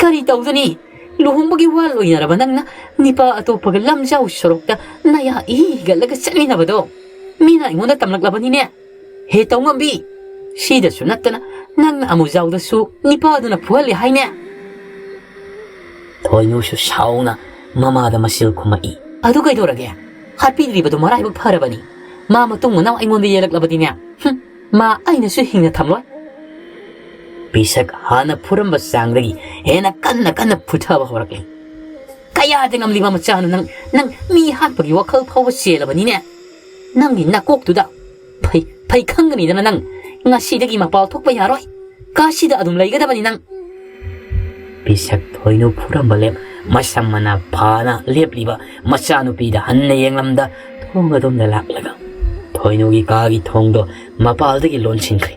ꯀꯔꯤ ꯇꯧꯗꯅꯤ? ꯂꯨꯍꯣꯡꯕꯒꯤ ꯋꯥ ꯂꯣꯏꯅꯔꯕ ꯅꯪꯅ ꯅꯤꯄꯥ ꯑꯇꯣꯞꯄꯒ ꯂꯝꯖꯥꯎ ꯁꯣꯔꯣꯛꯇ ꯅꯌꯥ ꯏ ꯍꯤꯒꯠꯂꯒ ꯆꯠꯃꯤꯟꯅꯕꯗꯣ ꯃꯤꯅ ꯑꯩꯉꯣꯟꯗ ꯇꯝꯂꯛꯂꯕꯅꯤꯅꯦ꯫ ꯍꯦ ꯇꯧꯉꯝꯕꯤ, ꯁꯤꯗꯁꯨ ꯅꯠꯇꯅ ꯅꯪꯅ ꯑꯃꯨꯖꯥꯎꯗꯁꯨ ꯅꯤꯄꯥꯗꯨꯅ ꯐꯨꯍꯜꯂꯦ ꯍꯥꯏꯅꯦ꯫ ꯊꯣꯏꯅꯨꯁꯨ ꯁꯥꯎꯅ ꯃꯃꯥꯗ ꯃꯆꯤꯜ ꯈꯨꯝꯃꯛꯏ꯫ ꯑꯗꯨ ꯀꯩꯗꯧꯔꯒꯦ? ꯍꯥꯠꯄꯤꯗ꯭ꯔꯤꯕꯗꯨ ꯃꯔꯥꯏꯕꯛ ꯐꯔꯕꯅꯤ꯫ ꯃꯥ ꯃꯇꯨꯡ ꯃꯅꯥꯎ ꯑꯩꯉꯣꯟꯗ ꯌꯦꯜꯂꯛꯂꯕꯗꯤꯅꯦ, ꯍꯨꯝ, ꯃꯥ ꯑꯩꯅꯁꯨ ꯍꯤꯡꯅ ꯊꯝꯂꯣꯏ꯫ ꯄꯤꯁꯛ ꯍꯥꯟꯅ ꯐꯨꯔꯝꯕ ꯆꯥꯡꯗꯒꯤ ꯍꯦꯟꯅ ꯀꯟꯅ ꯀꯟꯅ ꯐꯨꯊꯕ ꯍꯧꯔꯛꯂꯤ꯫ ꯀꯌꯥꯗ ꯉꯝꯂꯤꯕ ꯃꯆꯥꯅꯣ ꯅꯪ? ꯅꯪ ꯃꯤ ꯍꯥꯠꯄꯒꯤ ꯋꯥꯈꯜ ꯐꯥꯎꯕ ꯆꯦꯜꯂꯕꯅꯤꯅꯦ꯫ ꯅꯪꯒꯤ ꯅꯀꯣꯛꯇꯨꯗ ꯐꯩ, ꯐꯩ ꯈꯪꯒꯅꯤꯗꯅ ꯅꯪ꯫ ꯉꯁꯤꯗꯒꯤ ꯃꯄꯥꯜ ꯊꯣꯛꯄ ꯌꯥꯔꯣꯏ꯫ ꯀꯥꯁꯤꯗ ꯑꯗꯨꯝ ꯂꯩꯒꯗꯕꯅꯤ ꯅꯪ꯫ ꯄꯤꯁꯛ ꯊꯣꯏꯅꯨ ꯐꯨꯔꯝꯕ ꯂꯦꯞ ꯃꯁꯝ ꯃꯅꯥ ꯐꯥꯅ ꯂꯦꯞꯂꯤꯕ ꯃꯆꯥꯅꯨꯄꯤꯗ ꯍꯟꯅ ꯌꯦꯡꯂꯝꯗ ꯊꯣꯡ ꯑꯗꯣꯝꯗ ꯂꯥꯛꯂꯒ ꯊꯣꯏꯅꯨꯒꯤ ꯀꯥꯒꯤ ꯊꯣꯡꯗꯣ ꯃꯄꯥꯜꯗꯒꯤ ꯂꯣꯟꯁꯤꯟꯈ꯭ꯔꯦ꯫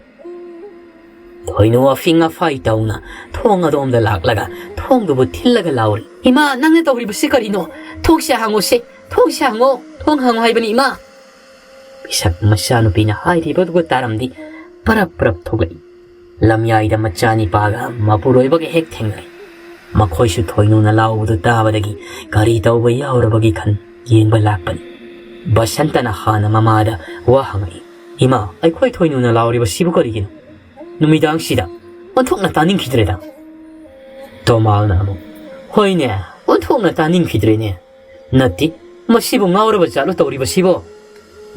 ꯊꯣꯏꯅꯨ ꯑꯐꯤꯡ ꯑꯐꯥꯏ ꯇꯧꯅ ꯊꯣꯡ ꯑꯗꯣꯝꯗ ꯂꯥꯛꯂꯒ ꯊꯣꯡꯗꯨꯕꯨ ꯊꯤꯜꯂꯒ ꯂꯥꯎꯔꯤ꯫ ꯏꯃꯥ, ꯅꯪꯅ ꯇꯧꯔꯤꯕꯁꯤ ꯀꯔꯤꯅꯣ? ꯊꯣꯡꯁꯦ ꯍꯥꯡꯉꯣꯁꯦ, ꯊꯣꯡꯁꯦ ꯍꯥꯡꯉꯣ, ꯊꯣꯡ ꯍꯥꯡꯉꯣ ꯍꯥꯏꯕꯅꯤ ꯏꯃꯥ꯫ ꯄꯤꯁꯛ ꯃꯆꯥꯅꯨꯄꯤꯅ ꯍꯥꯏꯔꯤꯕꯗꯨꯒ ꯇꯥꯔꯝꯗꯤ ꯄꯔꯞ ꯄꯔꯞ ꯊꯣꯛꯂꯛꯏ꯫ ꯂꯝꯌꯥꯏꯗ ꯃꯆꯥꯅꯤꯄꯥꯒ ꯃꯄꯨꯔꯣꯏꯕꯒ ꯍꯦꯛ ꯊꯦꯡꯅꯔꯦ꯫ ꯃꯈꯣꯏꯁꯨ ꯊꯣꯏꯅꯨꯅ ꯂꯥꯎꯕꯗꯨ ꯇꯥꯕꯗꯒꯤ ꯀꯔꯤ ꯇꯧꯕ ꯌꯥꯎꯔꯕꯒꯦ ꯈꯟ ꯌꯦꯡꯕ ꯂꯥꯛꯄꯅꯤ꯫ ꯕꯁꯟꯇꯅ ꯍꯥꯟꯅ ꯃꯃꯥꯗ ꯋꯥ ꯍꯪꯉꯛꯏ꯫ ꯏꯃꯥ, ꯑꯩꯈꯣꯏ ꯊꯣꯏꯅꯨꯅ ꯂꯥꯎꯔꯤꯕꯁꯤꯕꯨ ꯀꯔꯤꯒꯤꯅꯣ? ꯅꯨꯃꯤꯗꯥꯡꯁꯤꯗ ꯑꯣꯟꯊꯣꯛꯅ ꯇꯥꯅꯤꯡꯈꯤꯗ꯭ꯔꯦꯗ꯫ ꯇꯣꯃꯥꯜꯅ ꯑꯃꯨꯛ, ꯍꯣꯏꯅꯦ, ꯑꯣꯟꯊꯣꯛꯅ ꯇꯥꯅꯤꯡꯈꯤꯗ꯭ꯔꯦꯅꯦ꯫ ꯅꯠꯇꯦ, ꯃꯁꯤꯕꯨ ꯉꯥꯎꯔꯕ ꯖꯥꯠꯂꯣ ꯇꯧꯔꯤꯕꯁꯤꯕꯣ?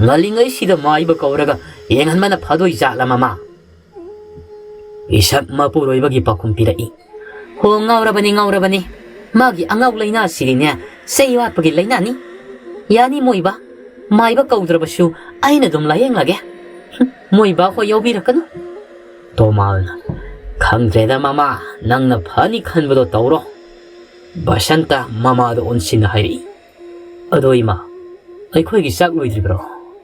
ꯉꯜꯂꯤꯉꯩꯁꯤꯗ ꯃꯥꯏꯕ ꯀꯧꯔꯒ ꯌꯦꯡꯍꯟꯕꯅ ꯐꯗꯣꯏ ꯖꯥꯠꯂ ꯃꯃꯥ? ꯏꯁꯛ ꯃꯄꯨꯔꯣꯏꯕꯒꯤ ꯄꯥꯎꯈꯨꯝ ꯄꯤꯔꯛꯏ꯫ ꯍꯣ, ꯉꯥꯎꯔꯕꯅꯤ, ꯉꯥꯎꯔꯕꯅꯤ꯫ ꯃꯥꯒꯤ ꯑꯉꯥꯎ ꯂꯥꯏꯅꯥꯁꯤꯗꯤꯅꯦ, ꯆꯩ ꯋꯥꯠꯄꯒꯤ ꯂꯥꯏꯅꯥꯅꯤ꯫ ꯌꯥꯅꯤ ꯃꯣꯏꯕ, ꯃꯥꯏꯕ ꯀꯧꯗ꯭ꯔꯕꯁꯨ ꯑꯩꯅ ꯑꯗꯨꯝ ꯂꯥꯌꯦꯡꯂꯒꯦ꯫ ꯍꯨꯝ, ꯃꯣꯏꯕ ꯍꯣꯏ ꯌꯥꯎꯕꯤꯔꯛꯀꯅꯨ꯫ ꯇꯣꯃꯥꯜꯅ, ꯈꯪꯗ꯭ꯔꯦꯗ ꯃꯃꯥ, ꯅꯪꯅ ꯐꯅꯤ ꯈꯟꯕꯗꯣ ꯇꯧꯔꯣ꯫ ꯕꯁꯟꯇ ꯃꯃꯥꯗ ꯑꯣꯟꯁꯤꯟꯅ ꯍꯥꯏꯔꯛꯏ꯫ ꯑꯗꯣ ꯏꯃꯥ, ꯑꯩꯈꯣꯏꯒꯤ ꯆꯥꯛ ꯂꯣꯏꯗ꯭ꯔꯤꯕ꯭ꯔꯣ?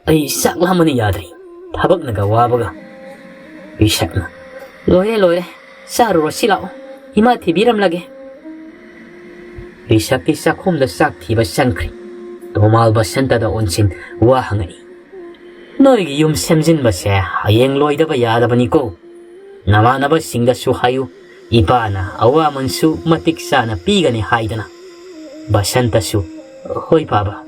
ꯑꯩ ꯆꯥꯛ ꯂꯥꯝꯕꯅ ꯌꯥꯗ꯭ꯔꯦ, ꯊꯕꯛꯅꯒ ꯋꯥꯕꯒ꯫ ꯄꯤꯁꯛꯅ, ꯂꯣꯏꯔꯦ, ꯂꯣꯏꯔꯦ, ꯆꯥꯔꯨꯔꯣ, ꯁꯤ ꯂꯥꯛꯑꯣ, ꯏꯃꯥ ꯊꯤꯕꯤꯔꯝꯂꯒꯦ꯫ ꯄꯤꯁꯛꯀꯤ ꯆꯥꯛꯈꯨꯝꯗ ꯆꯥꯛ ꯊꯤꯕ ꯆꯪꯈ꯭ꯔꯦ꯫ ꯇꯣꯃꯥꯜ ꯕꯁꯟꯇꯗ ꯑꯣꯟꯁꯤꯟ ꯋꯥ ꯍꯪꯉꯛꯏ꯫ "ꯅꯣꯏꯒꯤ ꯌꯨꯝ ꯁꯦꯝꯖꯤꯟꯕꯁꯦ ꯍꯌꯦꯡ ꯂꯣꯏꯗꯕ ꯌꯥꯗꯕꯅꯤꯀꯣ꯫ ꯅꯃꯥꯟꯅꯕꯁꯤꯡꯗꯁꯨ ꯍꯥꯏꯌꯨ, ꯏꯄꯥꯅ ꯑꯋꯥꯃꯟꯁꯨ ꯃꯇꯤꯛ ꯆꯥꯅ ꯄꯤꯒꯅꯤ ꯍꯥꯏꯗꯅ꯫" ꯕꯁꯟꯇꯁꯨ, "ꯍꯣꯏ ꯄꯥꯕ꯫"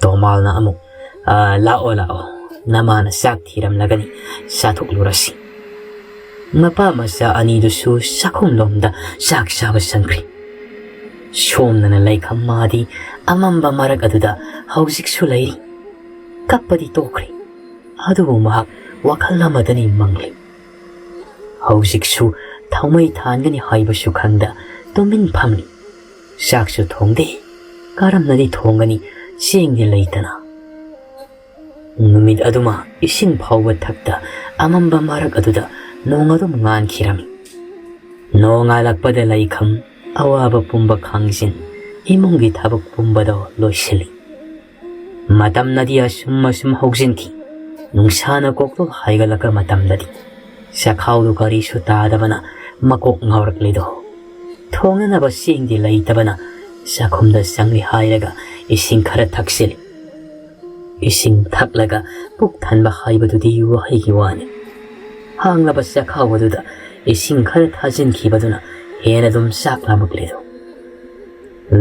ꯇꯣꯃꯥꯜꯅ ꯑꯃꯨꯛ, "ꯑ, ꯂꯥꯛꯑꯣ, ꯂꯥꯛꯑꯣ, ꯅꯃꯥꯅ ꯆꯥꯛ ꯊꯤꯔꯝꯂꯒꯅꯤ, ꯆꯥꯊꯣꯛꯂꯨꯔꯁꯤ꯫" ꯃꯄꯥ ꯃꯆꯥ ꯑꯅꯤꯗꯨꯁꯨ ꯆꯥꯛꯈꯨꯝꯂꯣꯝꯗ ꯆꯥꯛ ꯆꯥꯕ ꯆꯪꯈ꯭ꯔꯦ꯫ ꯁꯣꯝꯗꯅ ꯂꯩꯈꯝ ꯃꯥꯗꯤ ꯑꯃꯝꯕ ꯃꯔꯛ ꯑꯗꯨꯗ ꯍꯧꯖꯤꯛꯁꯨ ꯂꯩꯔꯤ꯫ ꯀꯞꯄꯗꯤ ꯇꯣꯛꯈ꯭ꯔꯦ, ꯑꯗꯨꯕꯨ ꯃꯍꯥꯛ ꯋꯥꯈꯜ ꯑꯃꯗꯅꯤ ꯃꯪꯂꯤ꯫ ꯍꯧꯖꯤꯛꯁꯨ ꯊꯥꯎꯃꯩ ꯊꯥꯟꯒꯅꯤ ꯍꯥꯏꯕꯁꯨ ꯈꯪꯗ ꯇꯨꯃꯤꯟ ꯐꯝꯂꯤ꯫ ꯆꯥꯛꯁꯨ ꯊꯣꯡꯗꯦ, ꯀꯔꯝꯅꯗꯤ ꯊꯣꯡꯒꯅꯤ, ꯆꯦꯡꯗꯤ ꯂꯩꯇꯅ꯫ ꯅꯨꯃꯤꯠ ꯑꯗꯨꯃ ꯏꯁꯤꯡ ꯐꯥꯎꯕ ꯊꯛꯇ ꯑꯃꯝꯕ ꯃꯔꯛ ꯑꯗꯨꯗ ꯅꯣꯡ ꯑꯗꯨꯝ ꯉꯥꯟꯈꯤꯔꯝꯃꯤ꯫ ꯅꯣꯡꯉꯥꯜꯂꯛꯄꯗ ꯂꯩꯈꯝ ꯑꯋꯥꯕ ꯄꯨꯝꯕ ꯈꯥꯡꯖꯤꯟ ꯏꯃꯨꯡꯒꯤ ꯊꯕꯛ ꯄꯨꯝꯕꯗꯣ ꯂꯣꯏꯁꯤꯜꯂꯤ꯫ ꯃꯇꯝꯅꯗꯤ ꯑꯁꯨꯝ ꯑꯁꯨꯝ ꯍꯧꯖꯤꯟꯈꯤ꯫ ꯅꯨꯡꯁꯥꯅ ꯀꯣꯛꯇꯣꯛ ꯍꯥꯏꯒꯠꯂꯛꯄ ꯃꯇꯝꯗꯗꯤ ꯆꯈꯥꯎꯗꯨ ꯀꯔꯤꯁꯨ ꯇꯥꯗꯕꯅ ꯃꯀꯣꯛ ꯉꯥꯎꯔꯛꯂꯤꯗꯣ꯫ ꯊꯣꯡꯅꯅꯕ ꯆꯦꯡꯗꯤ ꯂꯩꯇꯕꯅ ꯆꯥꯛꯈꯨꯝꯗ ꯆꯪꯂꯤ ꯍꯥꯏꯔꯒ ꯏꯁꯤꯡ ꯈꯔ ꯊꯛꯆꯤꯜꯂꯤ꯫ ꯏꯁꯤꯡ ꯊꯛꯂꯒ ꯄꯨꯛ ꯊꯟꯕ ꯍꯥꯏꯕꯗꯨꯗꯤ ꯋꯥꯍꯩꯒꯤ ꯋꯥꯅꯤ꯫ ꯍꯥꯡꯂꯕ ꯆꯈꯥꯎ ꯑꯗꯨꯗ ꯏꯁꯤꯡ ꯈꯔ ꯊꯥꯖꯤꯟꯈꯤꯕꯗꯨꯅ ꯍꯦꯟꯅ ꯑꯗꯨꯝ ꯆꯥꯛ ꯂꯥꯝꯂꯛꯂꯤꯗꯣ꯫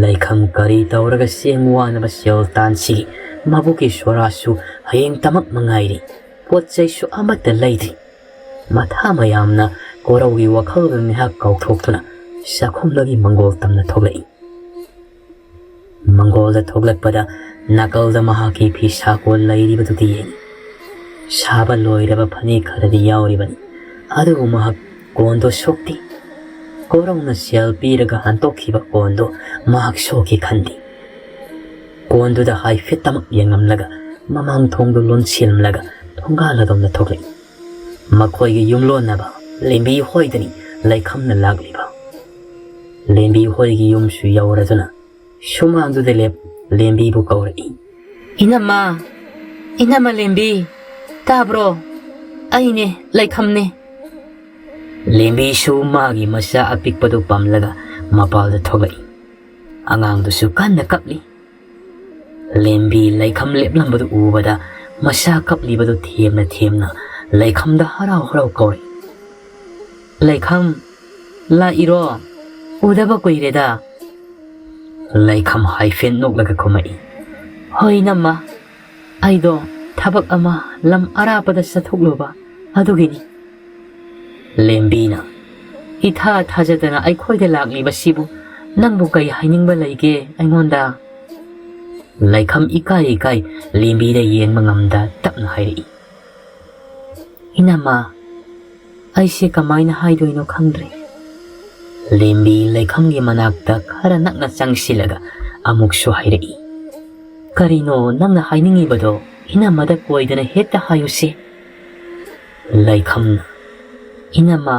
ꯂꯩꯈꯝ ꯀꯔꯤ ꯇꯧꯔꯒ ꯆꯦꯡ ꯋꯥꯅꯕ ꯁꯦꯜ ꯇꯥꯟꯁꯤꯒꯦ? ꯃꯕꯨꯛꯀꯤ ꯁꯣꯔꯥꯁꯨ ꯍꯌꯦꯡ ꯇꯃꯛ ꯃꯉꯥꯏꯔꯤ꯫ ꯄꯣꯠ ꯆꯩꯁꯨ ꯑꯃꯠꯇ ꯂꯩꯗ꯭ꯔꯤ꯫ ꯃꯊꯥ ꯃꯌꯥꯝꯅ ꯀꯣꯔꯧꯒꯤ ꯋꯥꯈꯜꯒ ꯉꯥꯏꯍꯥꯛ ꯀꯥꯎꯊꯣꯛꯇꯨꯅ ꯆꯥꯛꯈꯨꯝꯗꯒꯤ ꯃꯪꯒꯣꯜ ꯇꯝꯅ ꯊꯣꯛꯂꯛꯏ꯫ ꯃꯪꯒꯣꯜꯗ ꯊꯣꯛꯂꯛꯄꯗ ꯅꯥꯀꯜꯗ ꯃꯍꯥꯛꯀꯤ ꯐꯤ ꯁꯥꯀꯣꯜ ꯂꯩꯔꯤꯕꯗꯨꯗꯤ ꯌꯦꯡꯏ꯫ ꯁꯥꯕ ꯂꯣꯏꯔꯕ ꯐꯅꯦꯛ ꯈꯔꯗꯤ ꯌꯥꯎꯔꯤꯕꯅꯤ, ꯑꯗꯨꯕꯨ ꯃꯍꯥꯛ ꯀꯣꯟꯗꯣ ꯁꯣꯛꯇꯦ꯫ ꯀꯣꯔꯧꯅ ꯁꯦꯜ ꯄꯤꯔꯒ ꯍꯟꯗꯣꯛꯈꯤꯕ ꯀꯣꯟꯗꯣ ꯃꯍꯥꯛ ꯁꯣꯛꯈꯤ ꯈꯟꯗꯦ꯫ ꯀꯣꯟꯗꯨꯗ ꯍꯥꯏꯐꯦꯠꯇꯃꯛ ꯌꯦꯡꯂꯝꯂꯒ ꯃꯃꯥꯡ ꯊꯣꯡꯗꯨ ꯂꯣꯟꯁꯤꯜꯂꯝꯂꯒ ꯊꯣꯡꯒꯥꯜ ꯑꯗꯣꯝꯗ ꯊꯣꯛꯂꯛꯏ꯫ ꯃꯈꯣꯏꯒꯤ ꯌꯨꯝꯂꯣꯟꯅꯕ ꯂꯦꯝꯕꯤ ꯍꯣꯏꯗꯅꯤ ꯂꯩꯈꯝꯅ ꯂꯥꯛꯂꯤꯕ꯫ ꯂꯦꯝꯕꯤ ꯍꯣꯏꯒꯤ ꯌꯨꯝꯁꯨ ꯌꯧꯔꯗꯨꯅ ꯁꯨꯃꯥꯡꯗꯨꯗ ꯂꯦꯞ ꯂꯦꯝꯕꯤꯕꯨ ꯀꯧꯔꯛꯏ꯫ "ꯏꯅꯝꯃ, ꯏꯅꯝꯃ ꯂꯦꯝꯕꯤ, ꯇꯥꯕ꯭ꯔꯣ? ꯑꯩꯅꯦ, ꯂꯩꯈꯝꯅꯦ꯫" ꯂꯦꯝꯕꯤꯁꯨ ꯃꯥꯒꯤ ꯃꯆꯥ ꯑꯄꯤꯛꯄꯗꯨ ꯄꯝꯂꯒ ꯃꯄꯥꯜꯗ ꯊꯣꯛꯂꯛꯏ꯫ ꯑꯉꯥꯡꯗꯨꯁꯨ ꯀꯟꯅ ꯀꯞꯂꯤ꯫ ꯂꯦꯝꯕꯤ ꯂꯩꯈꯝ ꯂꯦꯞꯂꯝꯕꯗꯨ ꯎꯕꯗ ꯃꯁꯥ ꯀꯞꯂꯤꯕꯗꯨ ꯊꯦꯝꯅ ꯊꯦꯝꯅ ꯂꯩꯈꯝꯗ ꯍꯔꯥꯎ ꯍꯔꯥꯎ ꯀꯧꯔꯛꯏ꯫ "ꯂꯩꯈꯝ, ꯂꯥꯛꯏꯔꯣ? ꯎꯗꯕ ꯀꯨꯏꯔꯦꯗ꯫" ꯂꯩꯈꯝ ꯍꯥꯏꯐꯦꯠ ꯅꯣꯛꯂꯒ ꯈꯨꯝꯃꯛꯏ꯫ "ꯍꯣꯏ ꯏꯅꯝꯃ, ꯑꯩꯗꯣ ꯊꯕꯛ ꯑꯃ ꯂꯝ ꯑꯔꯥꯞꯄꯗ ꯆꯠꯊꯣꯛꯂꯨꯕ ꯑꯗꯨꯒꯤꯅꯤ꯫" ꯂꯦꯝꯕꯤꯅ, "ꯏꯊꯥ ꯊꯥꯖꯗꯅ ꯑꯩꯈꯣꯏꯗ ꯂꯥꯛꯂꯤꯕꯁꯤꯕꯨ ꯅꯪꯕꯨ ꯀꯔꯤ ꯍꯥꯏꯅꯤꯡꯕ ꯂꯩꯒꯦ ꯑꯩꯉꯣꯟꯗ?" ꯂꯩꯈꯝ ꯏꯀꯥꯏ ꯏꯀꯥꯏ ꯂꯦꯝꯕꯤꯗ ꯌꯦꯡꯕ ꯉꯝꯗ ꯇꯞꯅ ꯍꯥꯏꯔꯛꯏ꯫ "ꯏꯅꯝꯃ, ꯑꯩꯁꯦ ꯀꯃꯥꯏꯅ ꯍꯥꯏꯗꯣꯏꯅꯣ ꯈꯪꯗ꯭ꯔꯦ꯫" ꯂꯦꯝꯕꯤ ꯂꯩꯈꯝꯒꯤ ꯃꯅꯥꯛꯇ ꯈꯔ ꯅꯛꯅ ꯆꯪꯁꯤꯜꯂꯒ ꯑꯃꯨꯛꯁꯨ ꯍꯥꯏꯔꯛꯏ꯫ "ꯀꯔꯤꯅꯣ ꯅꯪꯅ ꯍꯥꯏꯅꯤꯡꯉꯤꯕꯗꯣ? ꯏꯅꯝꯃꯗ ꯀꯣꯏꯗꯅ ꯍꯦꯛꯇ ꯍꯥꯏꯌꯨꯁꯦ꯫" ꯂꯩꯈꯝꯅ, "ꯏꯅꯝꯃ,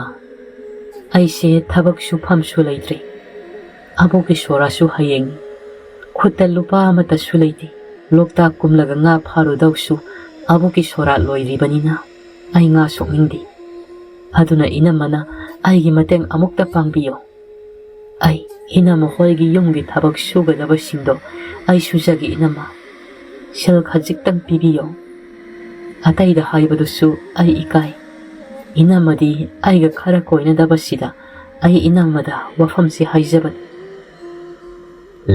ꯑꯩꯁꯦ ꯊꯕꯛ ꯁꯨꯐꯝꯁꯨ ꯂꯩꯇ꯭ꯔꯦ꯫ ꯑꯕꯣꯛꯀꯤ ꯁꯣꯔꯥꯁꯨ ꯍꯌꯦꯡ꯫ ꯈꯨꯠꯇ ꯂꯨꯄꯥ ꯑꯃꯠꯇꯁꯨ ꯂꯩꯇꯦ꯫ ꯂꯣꯛꯇꯥꯛ ꯀꯨꯝꯂꯒ ꯉꯥ ꯐꯥꯔꯨꯗꯧꯁꯨ ꯑꯕꯣꯛꯀꯤ ꯁꯣꯔꯥꯠ ꯂꯣꯏꯗ꯭ꯔꯤꯕꯅꯤꯅ ꯑꯩ ꯉꯥ ꯁꯣꯛꯅꯤꯡꯗꯦ꯫ ꯑꯗꯨꯅ ꯏꯅꯝꯃꯅ ꯑꯩꯒꯤ ꯃꯇꯦꯡ ꯑꯃꯨꯛꯇ ꯄꯥꯡꯕꯤꯌꯨ꯫ ꯑꯩ ꯏꯅꯝꯃ ꯍꯣꯏꯒꯤ ꯌꯨꯝꯒꯤ ꯊꯕꯛ ꯁꯨꯒꯗꯕꯁꯤꯡꯗꯣ ꯑꯩ ꯁꯨꯖꯒꯦ ꯏꯅꯝꯃ꯫ ꯁꯦꯜ ꯈꯖꯤꯛꯇꯪ ꯄꯤꯕꯤꯌꯨ꯫ ꯑꯇꯩꯗ ꯍꯥꯏꯕꯗꯨꯁꯨ ꯑꯩ ꯏꯀꯥꯏ꯫ ꯏꯅꯝꯃꯗꯤ ꯑꯩꯒ ꯈꯔ ꯀꯣꯏꯅꯗꯕꯁꯤꯗ ꯑꯩ ꯏꯅꯝꯃꯗ ꯋꯥꯐꯝꯁꯤ ꯍꯥꯏꯖꯕꯅꯤ꯫"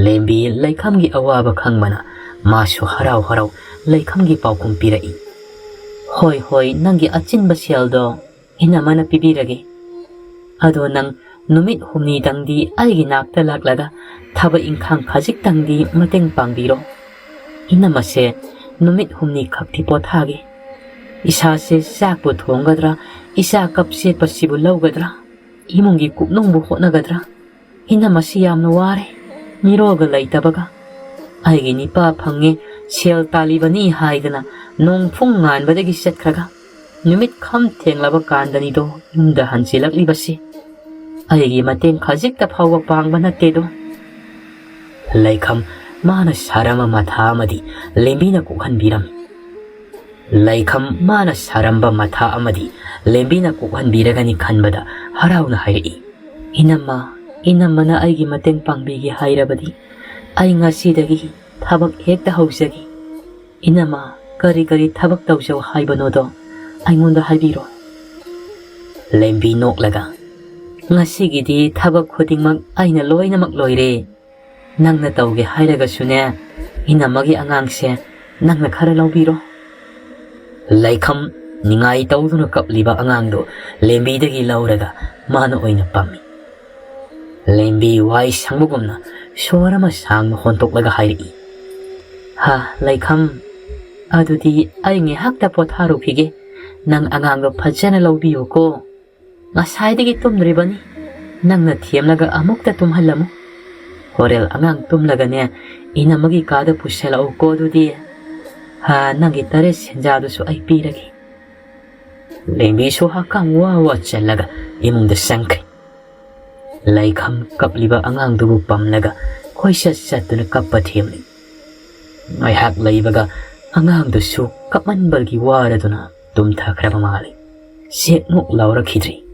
ꯂꯦꯝꯕꯤ ꯂꯩꯈꯝꯒꯤ ꯑꯋꯥꯕ ꯈꯪꯕꯅ ꯃꯥꯁꯨ ꯍꯔꯥꯎ ꯍꯔꯥꯎ ꯂꯩꯈꯝꯒꯤ ꯄꯥꯎꯈꯨꯝ ꯄꯤꯔꯛꯏ꯫ "ꯍꯣꯏ, ꯍꯣꯏ, ꯅꯪꯒꯤ ꯑꯆꯤꯟꯕ ꯁꯦꯜꯗꯣ ꯏꯅꯝꯃꯅ ꯄꯤꯕꯤꯔꯒꯦ꯫ ꯑꯗꯣ ꯅꯪ ꯅꯨꯃꯤꯠ ꯍꯨꯝꯅꯤꯗꯪꯗꯤ ꯑꯩꯒꯤ ꯅꯥꯛꯇ ꯂꯥꯛꯂꯒ ꯊꯕꯛ ꯏꯪꯈꯥꯡ ꯈꯖꯤꯛꯇꯪꯗꯤ ꯃꯇꯦꯡ ꯄꯥꯡꯕꯤꯔꯣ꯫ ꯏꯅꯝꯃꯁꯦ ꯅꯨꯃꯤꯠ ꯍꯨꯝꯅꯤ ꯈꯛꯇꯤ ꯄꯣꯊꯥꯒꯦ꯫ ꯏꯁꯥꯁꯦ ꯆꯥꯛꯄꯨ ꯊꯣꯡꯒꯗ꯭ꯔꯥ, ꯏꯆꯥ ꯀꯞ ꯁꯦꯠꯄꯁꯤꯕꯨ ꯂꯧꯒꯗ꯭ꯔꯥ, ꯏꯃꯨꯡꯒꯤ ꯀꯨꯞꯅꯨꯡꯕꯨ ꯍꯣꯠꯅꯒꯗ꯭ꯔꯥ? ꯏꯅꯝꯃꯁꯤ ꯌꯥꯝꯅ ꯋꯥꯔꯦ, ꯃꯤꯔꯣꯜꯒ ꯂꯩꯇꯕꯒ꯫ ꯑꯩꯒꯤ ꯅꯤꯄꯥ ꯐꯪꯉꯦ, ꯁꯦꯜ ꯇꯥꯜꯂꯤꯕꯅꯤ ꯍꯥꯏꯗꯅ ꯅꯣꯡꯐꯨꯡ ꯉꯥꯟꯕꯗꯒꯤ ꯆꯠꯈ꯭ꯔꯒ, ꯅꯨꯃꯤꯠ ꯈꯝ ꯊꯦꯡꯂꯕ ꯀꯥꯟꯗꯅꯤꯗꯣ ꯌꯨꯝꯗ ꯍꯟꯖꯤꯜꯂꯛꯂꯤꯕꯁꯤ꯫ ꯑꯩꯒꯤ ꯃꯇꯦꯡ ꯈꯖꯤꯛꯇ ꯐꯥꯎꯕ ꯄꯥꯡꯕ ꯅꯠꯇꯦꯗꯣ꯫" ꯂꯩꯈꯝ ꯃꯥꯅ ꯁꯥꯔꯝꯕ ꯃꯊꯥ ꯑꯃꯗꯤ ꯂꯦꯝꯕꯤꯅ ꯀꯣꯛꯍꯟꯕꯤꯔꯝꯃꯤ꯫ ꯂꯩꯈꯝ ꯃꯥꯅ ꯁꯥꯔꯝꯕ ꯃꯊꯥ ꯑꯃꯗꯤ ꯂꯦꯝꯕꯤꯅ ꯀꯣꯛꯍꯟꯕꯤꯔꯒꯅꯤ ꯈꯟꯕꯗ ꯍꯔꯥꯎꯅ ꯍꯥꯏꯔꯛꯏ, "ꯏꯅꯝꯃ, ꯏꯅꯝꯃꯅ ꯑꯩꯒꯤ ꯃꯇꯦꯡ ꯄꯥꯡꯕꯤꯒꯦ ꯍꯥꯏꯔꯕꯗꯤ ꯑꯩ ꯉꯁꯤꯗꯒꯤ ꯊꯕꯛ ꯍꯦꯛꯇ ꯍꯧꯖꯒꯦ꯫ ꯏꯅꯝꯃ, ꯀꯔꯤ ꯀꯔꯤ ꯊꯕꯛ ꯇꯧꯖꯧ ꯍꯥꯏꯕꯅꯣꯗꯣ ꯑꯩꯉꯣꯟꯗ ꯍꯥꯏꯕꯤꯔꯣ꯫ ꯂꯦꯝꯕꯤ ꯅꯣꯛꯂꯒ, "ꯉꯁꯤꯒꯤꯗꯤ ꯊꯕꯛ ꯈꯨꯗꯤꯡꯃꯛ ꯑꯩꯅ ꯂꯣꯏꯅꯃꯛ ꯂꯣꯏꯔꯦ꯫ ꯅꯪꯅ ꯇꯧꯒꯦ ꯍꯥꯏꯔꯒꯁꯨꯅꯦ, ꯏꯅꯝꯃꯒꯤ ꯑꯉꯥꯡꯁꯦ ꯅꯪꯅ ꯈꯔ ꯂꯧꯕꯤꯔꯣ꯫" ꯂꯩꯈꯝ ꯅꯤꯡꯉꯥꯏ ꯇꯧꯗꯨꯅ ꯀꯞꯂꯤꯕ ꯑꯉꯥꯡꯗꯨ ꯂꯦꯝꯕꯤꯗꯒꯤ ꯂꯧꯔꯒ ꯃꯥꯅ ꯑꯣꯏꯅ ꯄꯝꯃꯤ꯫ ꯂꯦꯝꯕꯤ ꯋꯥꯏ ꯁꯪꯕꯒꯨꯝꯅ ꯁꯣꯔ ꯑꯃ ꯁꯥꯡꯅ ꯍꯣꯟꯇꯣꯛꯂꯒ ꯍꯥꯏꯔꯛꯏ, "ꯍꯥ, ꯂꯩꯈꯝ, ꯑꯗꯨꯗꯤ ꯑꯩ ꯉꯥꯏꯍꯥꯛꯇ ꯄꯣꯊꯥꯔꯨꯈꯤꯒꯦ꯫ ꯅꯪ ꯑꯉꯥꯡꯗꯣ ꯐꯖꯅ ꯂꯧꯕꯤꯌꯨꯀꯣ꯫ ꯉꯁꯥꯏꯗꯒꯤ ꯇꯨꯝꯗ꯭ꯔꯤꯕꯅꯤ꯫ ꯅꯪꯅ ꯊꯦꯝꯂꯒ ꯑꯃꯨꯛꯇ ꯇꯨꯝꯍꯜꯂꯝꯃꯨ꯫ ꯍꯣꯔꯦꯜ ꯑꯉꯥꯡ ꯇꯨꯝꯂꯒꯅꯦ, ꯏꯅꯝꯃꯒꯤ ꯀꯥꯗ ꯄꯨꯁꯜꯂꯛꯎꯀꯣ ꯑꯗꯨꯗꯤ꯫ ꯍꯥ, ꯅꯪꯒꯤ ꯇꯔꯦꯠ ꯁꯦꯟꯖꯥꯗꯨꯁꯨ ꯑꯩ ꯄꯤꯔꯒꯦ꯫" ꯂꯦꯝꯕꯤꯁꯨ ꯍꯛꯀꯥꯝ ꯋꯥ ꯋꯥ ꯆꯜꯂꯒ ꯏꯃꯨꯡꯗ ꯆꯪꯈ꯭ꯔꯦ꯫ ꯂꯩꯈꯝ ꯀꯞꯂꯤꯕ ꯑꯉꯥꯡꯗꯨꯕꯨ ꯄꯝꯂꯒ ꯀꯣꯏꯆꯠ ꯆꯠꯇꯨꯅ ꯀꯞꯄ ꯊꯦꯝꯂꯤ꯫ ꯉꯥꯏꯍꯥꯛ ꯂꯩꯕꯒ ꯑꯉꯥꯡꯗꯨꯁꯨ ꯀꯞꯃꯟꯕꯒꯤ ꯋꯥꯔꯗꯨꯅ ꯇꯨꯝꯊꯈ꯭ꯔꯕ ꯃꯥꯜꯂꯤ꯫ ꯆꯦꯛꯃꯨꯛ ꯂꯥꯎꯔꯛꯈꯤꯗ꯭ꯔꯤ꯫